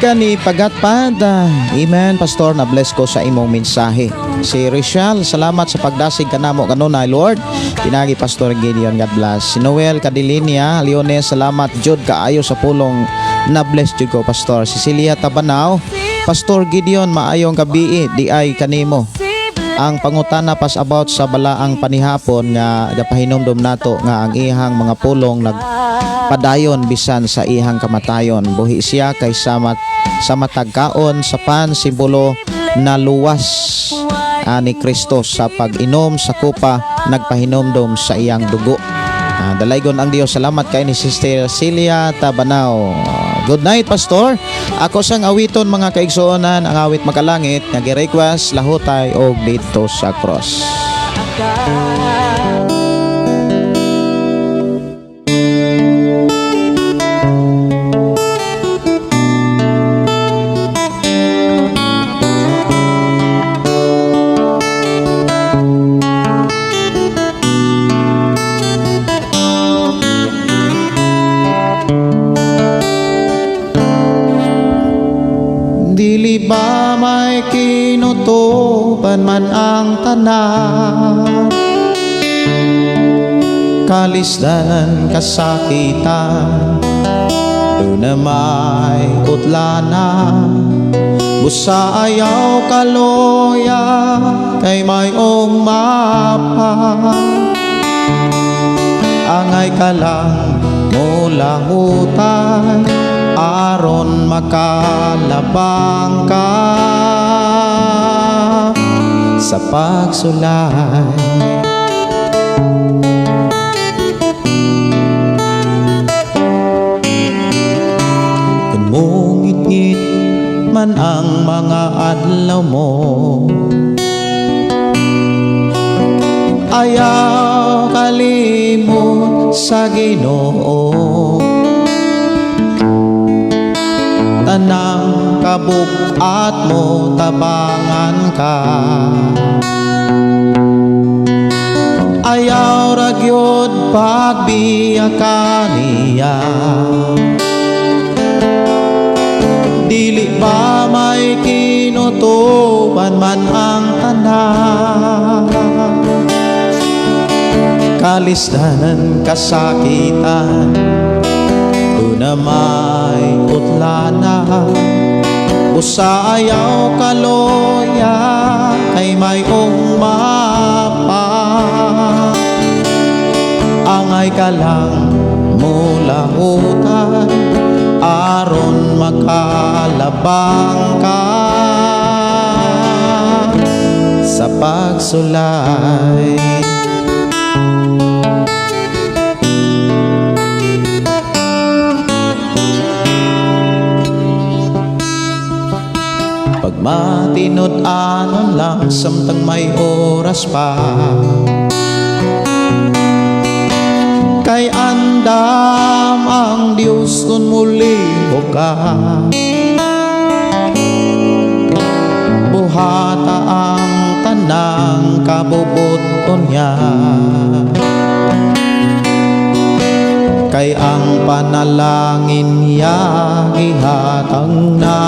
Gikan ni Pagatpad, amen, Pastor, na bless ko sa imong mensahe. Si Richelle, salamat sa pagdasig kanamo kanunay, Lord. Pinagi Pastor Gideon, God bless. Si Noel Cadilinia, Leones, salamat jud kaayo sa pulong, na bless jud ko, Pastor. Cecilia Tabanao, Pastor Gideon, maayong gabii diay kanimo. Ang pangutana pas about sa balaang panihapon nga gapahinumdom nato nga ang ihang mga pulong nagpadayon bisan sa ihang kamatayon. Buhi siya kay sa matag kaon sa pan, simbolo na luwas ani Kristo, sa pag-inom sa kupa, nagpahinumdom sa iyang dugo. Dalaygon ang Dios. Salamat kay ni Sister Celia Tabanao. Good night, Pastor. Ako sang awiton, mga kaigsuonan, ang awit Makalangit nga gi-request, Lahutay og Didto sa Cross. Ka. Dili ba may kinutuban man ang tanan, kalisdanan, kasakitan, duna may utlanan? Busa ayaw kaloya kay mayong mapa. Angay ka lang mulahutay aron makalabang ka sa pagsulay. Kung mungit-ngit man ang mga adlaw mo, ayaw kalimot sa Ginoo. Tanang kabugat mo, tabangan ka. Ayaw ra gyud pagbiya kaniya. Dili ba may kinutuban man ang tanan, kalisdanan, kasakitan, duna may utlana? Busa ayaw kaloya kay mayong mapa. Angay ka lang mulahutay aron makalabang ka sa pagsulay. Pagmatinud-anon lang samtang may oras pa, kay andam ang Diyos kung mulihok ka. Buhata ang tanang kabubuton niya, kay ang panalangin niya gihatag na.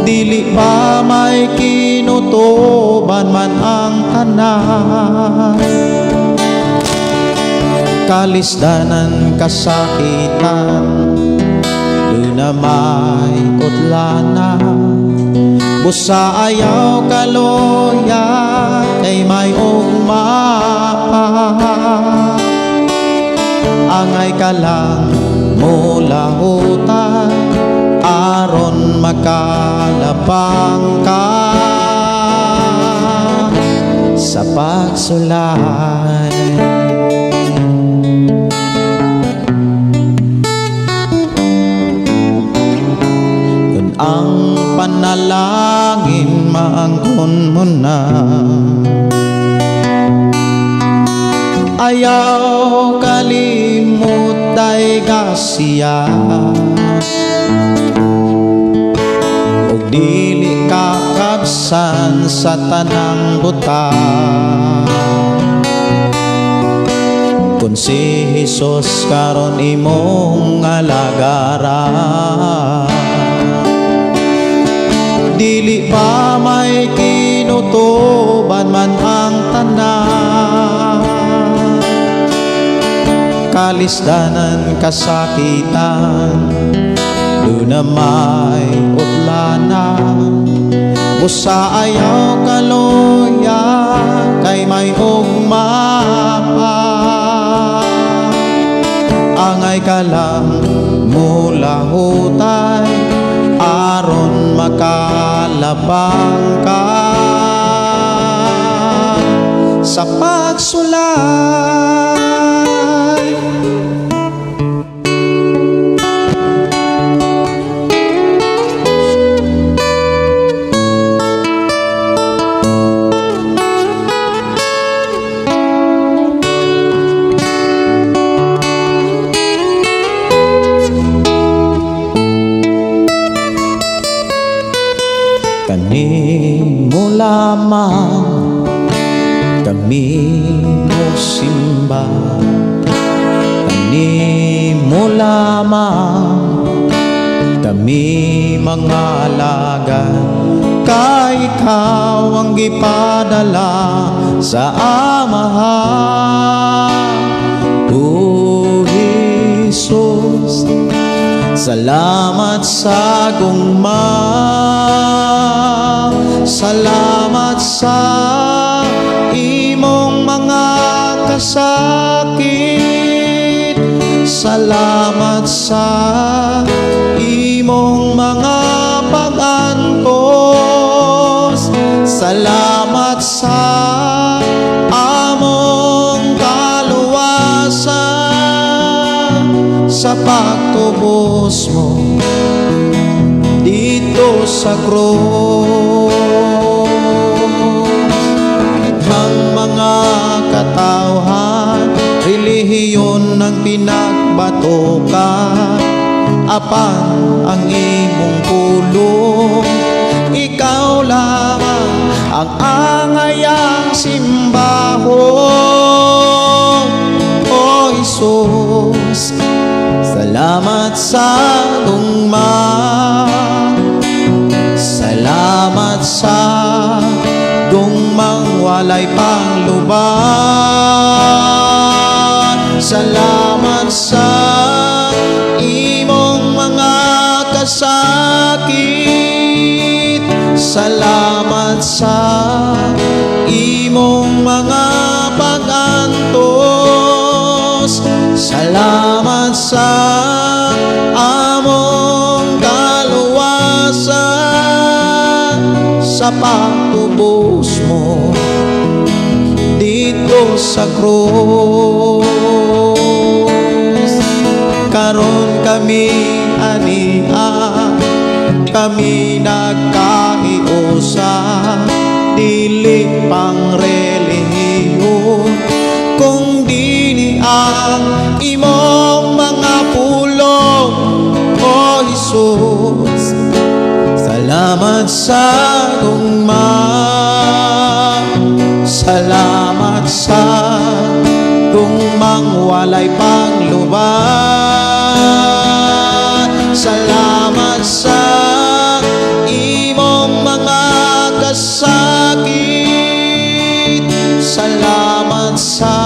Dili ba may kinutuban man ang tanan, kalisdanan, kasakitan, duna may utlana? Busa ayaw kaloya kay may mapa. Angay ka lang mulahutay aron makalabang ka sa pagsulay. Kung ang panalangin maangkon mo na, ayaw kalimot ay gasiya, ug dili kakabsan sa tanang buta. Kung Kung si Jesus karon imong alagaran, dili pa may kinutuban man ang tanan? Kalisdanan, kasakitan, duna may utlanan. Busa ayaw kaluya kay may ugma pa. Angay ka lang mulahutay aron makalabang ka sa pagsulay. Kanimo lamang kami mosimba, kanimo lamang kami mangalagad, kay ikaw ang gipadala sa Amahan. O Jesus, salamat sa gugma. Salamat sa imong mga kasakit. Salamat sa imong mga pag-antos. Salamat sa among kaluwasan, sa pagtubos mo didto sa krus. Ang mga katawhan, relihiyon ang pinagbatukan, apan ang imong pulong, ikaw lamang ang angayang simbahon. O Jesus, salamat sa gugma. Salamat sa gugmang walay pangluban. Salamat sa imong mga kasakit. Salamat sa imong mga pag-antos. Salamat sa among kaluwasan, sa pagtubos mo didto sa krus. Karon kami ania, kami nagkahiusa, dili pang relihiyon kung dili ang imong mga pulong. O Jesus, salamat sa gugma. Salamat sa gugmang walay pangluban. Salamat sa imong mga kasakit. Salamat sa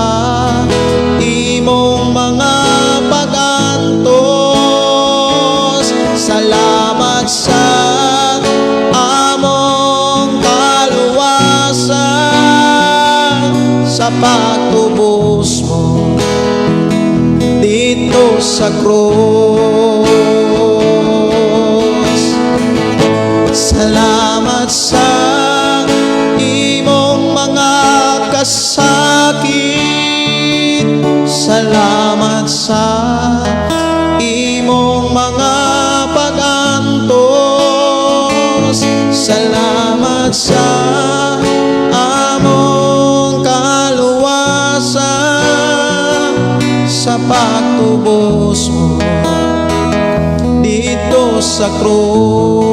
imong mga pag-antos. Salamat sa among kaluwasan, sa pagtubos mo didto sa krus. Salamat sa imong mga kasakit. Salamat sa imong mga pag-antos. Salamat sa among kaluwasan, sa pagtubos mo didto sa krus.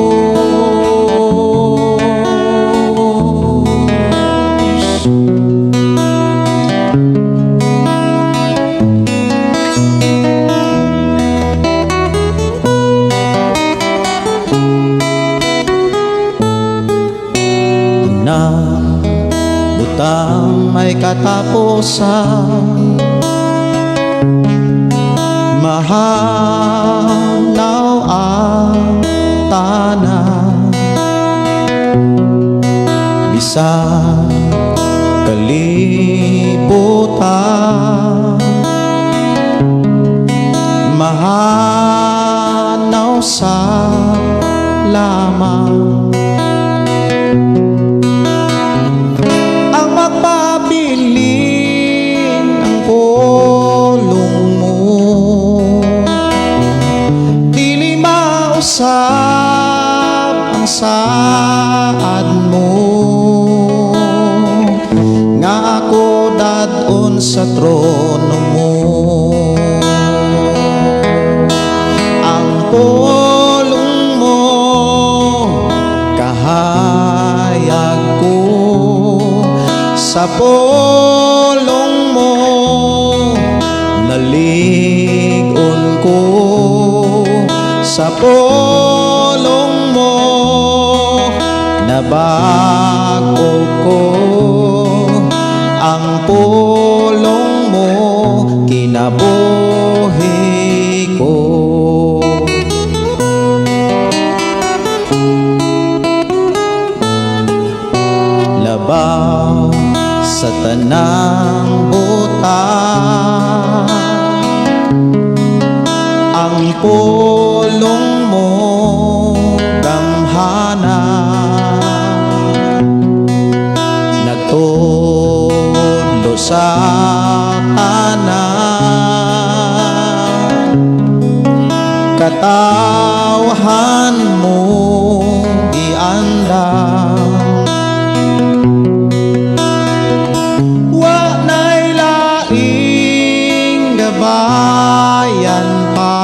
Ang may katapusan. Mahanaw ang tanan, bisan kalibutan. Mahanaw sa lamang ang magpabilin ang pulong mo. Dili mausab ang saad mo nga ako dad-on sa trono mo. Ang pulong mo, kahayag ko. Sa pulong mo, nalig-on ko. Sa pulong mo, nabago ko. Ang pulong mo, kinabuhi ko. Labaw sa tanang butang ang pulong mo, gamhanan. Nagtudlo sa tanan, katawhan mo giandam. Wa na'y laing gabayan pa.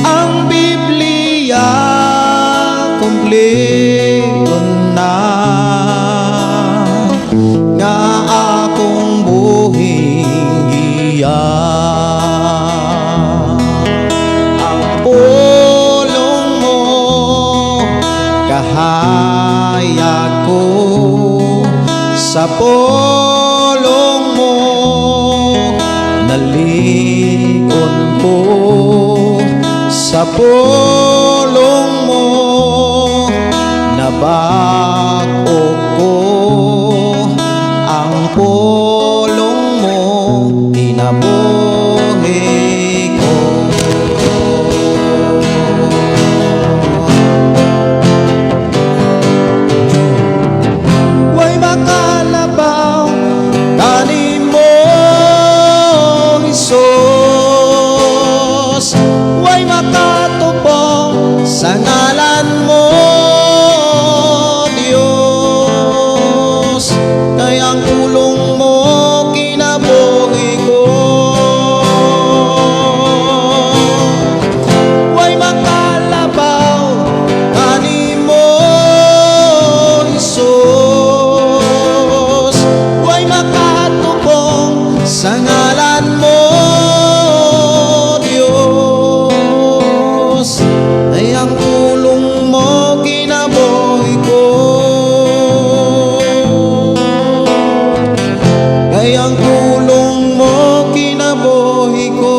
Ang Biblia, kumpleto na nga akong buhing giya. Ang pulong mo, kahayag ko. Sa pulong mo, nalig-on ko. Sa pulong mo, nabag-o ko. Ang pulong mo, kinabuhi ko. Way makalabaw kanimo, Hesus. Way makatupong sa ngalan mo, Dios. Kay ang pulong mo, kinabuhi ko. Way makalabaw kanimo, Hesus. Way makatupong sa ngalan mo, Dios. Ay ang pulong mo, kinabuhi ko. Kay ang pulong mo, kinabuhi ko.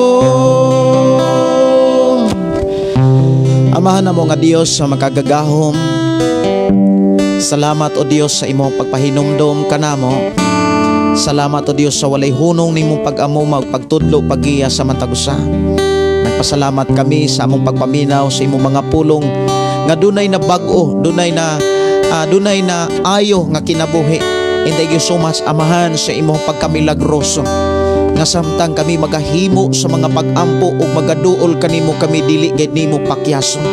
Amahan namo nga Dios sa makagagahom, salamat, O Dios, sa imong pagpahinumdom kanamo. Salamat, O Dios, sa walay hunong nimong pag-amuma, pagtudlo, paggiya sa matag usa. Nagpasalamat kami sa among pagpaminaw sa imong mga pulong nga dunay na bag-o, dunay na ayo nga kinabuhi. And thank you so much, Amahan, sa imong pagkamilagroso nga samtang kami magahimo sa mga pag-ampo ug magaduol kanimo, kami dili gid nimo pakyason.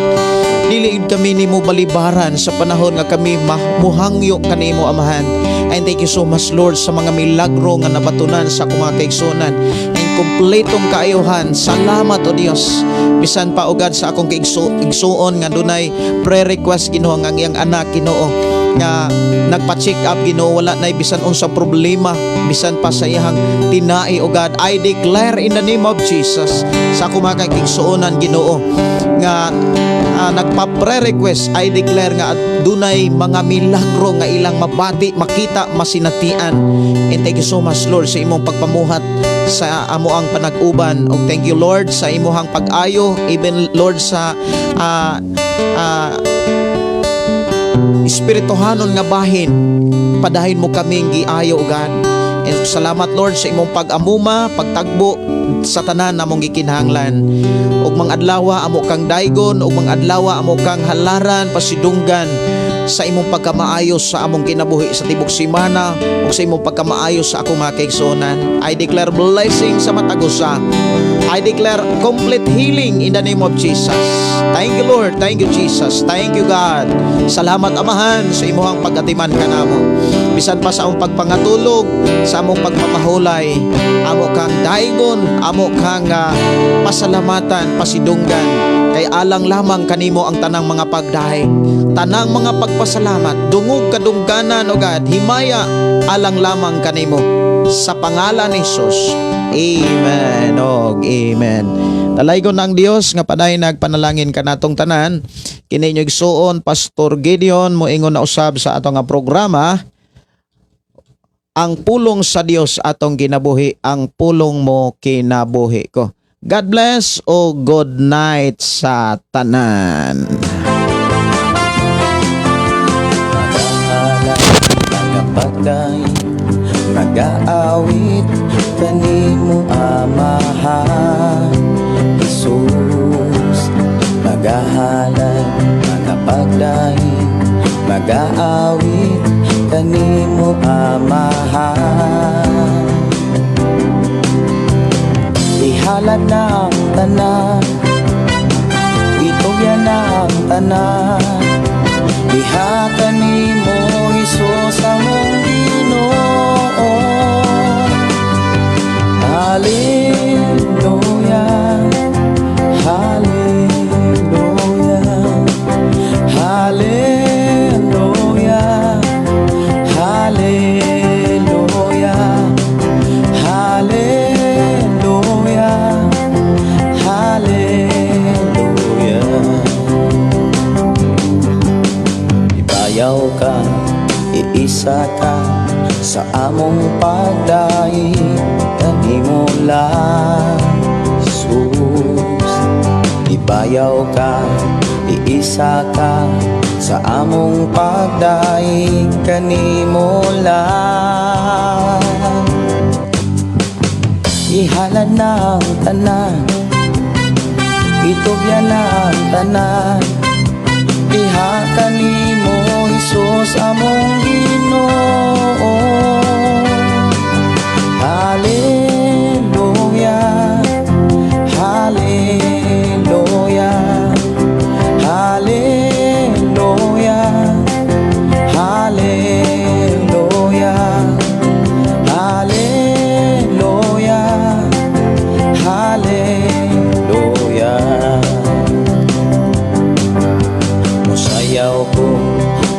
Dili gid kami nimo balibaran sa panahon nga kami muhangyo kanimo, Amahan. And thank you so much, Lord, sa mga milagro nga nabatunan sa akong mga kaigsunan and kompletong kaayuhan. Salamat, O Dios. Bisan pa ugad sa akong igsuon nga dunay prayer request, Ginoo, nga ang iyang anak, Ginoo. Nga nagpa-check up, Ginoo, wala na bisan unsang problema bisan pa sa iyang tinai, O God. I declare in the name of Jesus sa akong mga kaigsuonan, Ginoo, nga nagpa-prayer request, I declare nga at dunay mga milagro nga ilang mabati, makita, masinatian. And thank you so much, Lord, sa imong pagpamuhat sa amo ang panag-uban ug thank you, Lord, sa imuhang pag-ayo, even, Lord, sa espirituhanon nga bahin. Padayon mo kaming giayo, God. And salamat, Lord, sa imong pag-amuma, pagtagbo sa tanan namong gikinahanglan. Ug mga adlaw amo kang daygon, ug mga adlaw amo kang halaran, pasidunggan sa imong pagkamaayo sa among kinabuhi sa tibok simana ug sa imong pagkamaayo sa akong mga kaigsuonan. I declare blessing sa matag usa. I declare complete healing in the name of Jesus. Thank you, Lord. Thank you, Jesus. Thank you, God. Salamat, Amahan, sa imuhang pag-atiman kanamo. Bisan pa sa among pagpangatulog, sa among pagpamahulay, amo kang daygon, amo kang pasalamatan, pasidunggan. Kay alang lamang kanimo ang tanang mga pagdaig, tanang mga pagpasalamat, dungog kadungganan, O God, himaya alang lamang kanimo. Sa pangalan ni Jesus. Amen. Og amen. Dalaygon ang Dios nga padayon nagpanalangin kanatong tanan. Kini inyong igsuon, Pastor Gideon, moingon na usab sa atong nga programa, "Ang Pulong sa Dios atong kinabuhi, ang pulong mo kinabuhi ko." God bless o good night sa tanan. Magahalad, magapagdaig, magaawit kanimo, Amahan Jesus. Magahalad, magapagdaig, magaawit kanimo, Amahan. Ihalad na ang tanan, itugyan na ang tanan diha kanimo, Hesus among Ginoo. Hallelujah, Hallelujah, Hallelujah, Hallelujah, Hallelujah, Hallelujah. Ibayaw ka, iisa ka sa among pagdaig kanimo lang, Jesus. Ibayaw ka, iisa ka sa among pagdaig kanimo lang. Ihalad na ang tanan, itugyan na ang tanan diha kanimo, Hesus among Ginoo. Hallelujah, Hallelujah, Hallelujah, Hallelujah, Hallelujah, Hallelujah. Musayaw ko,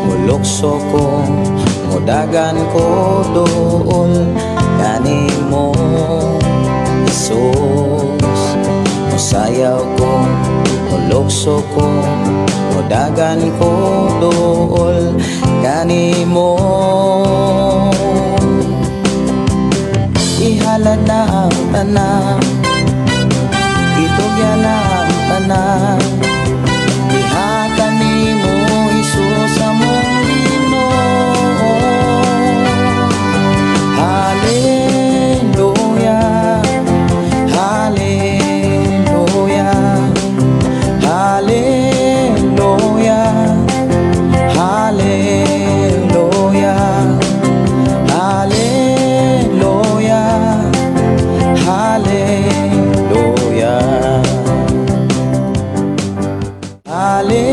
mulukso ko, mudagan ko dool kanimo, Jesus. Musayaw ko, mulukso ko, mudagan ko dool kanimo. Ihalad na ang tanan, itugyan na ang tanan diha kanimo, Hesus among Ginoo. Hallelujah, Hallelujah, Hallelujah, Hallelujah, Hallelujah, Hallelujah.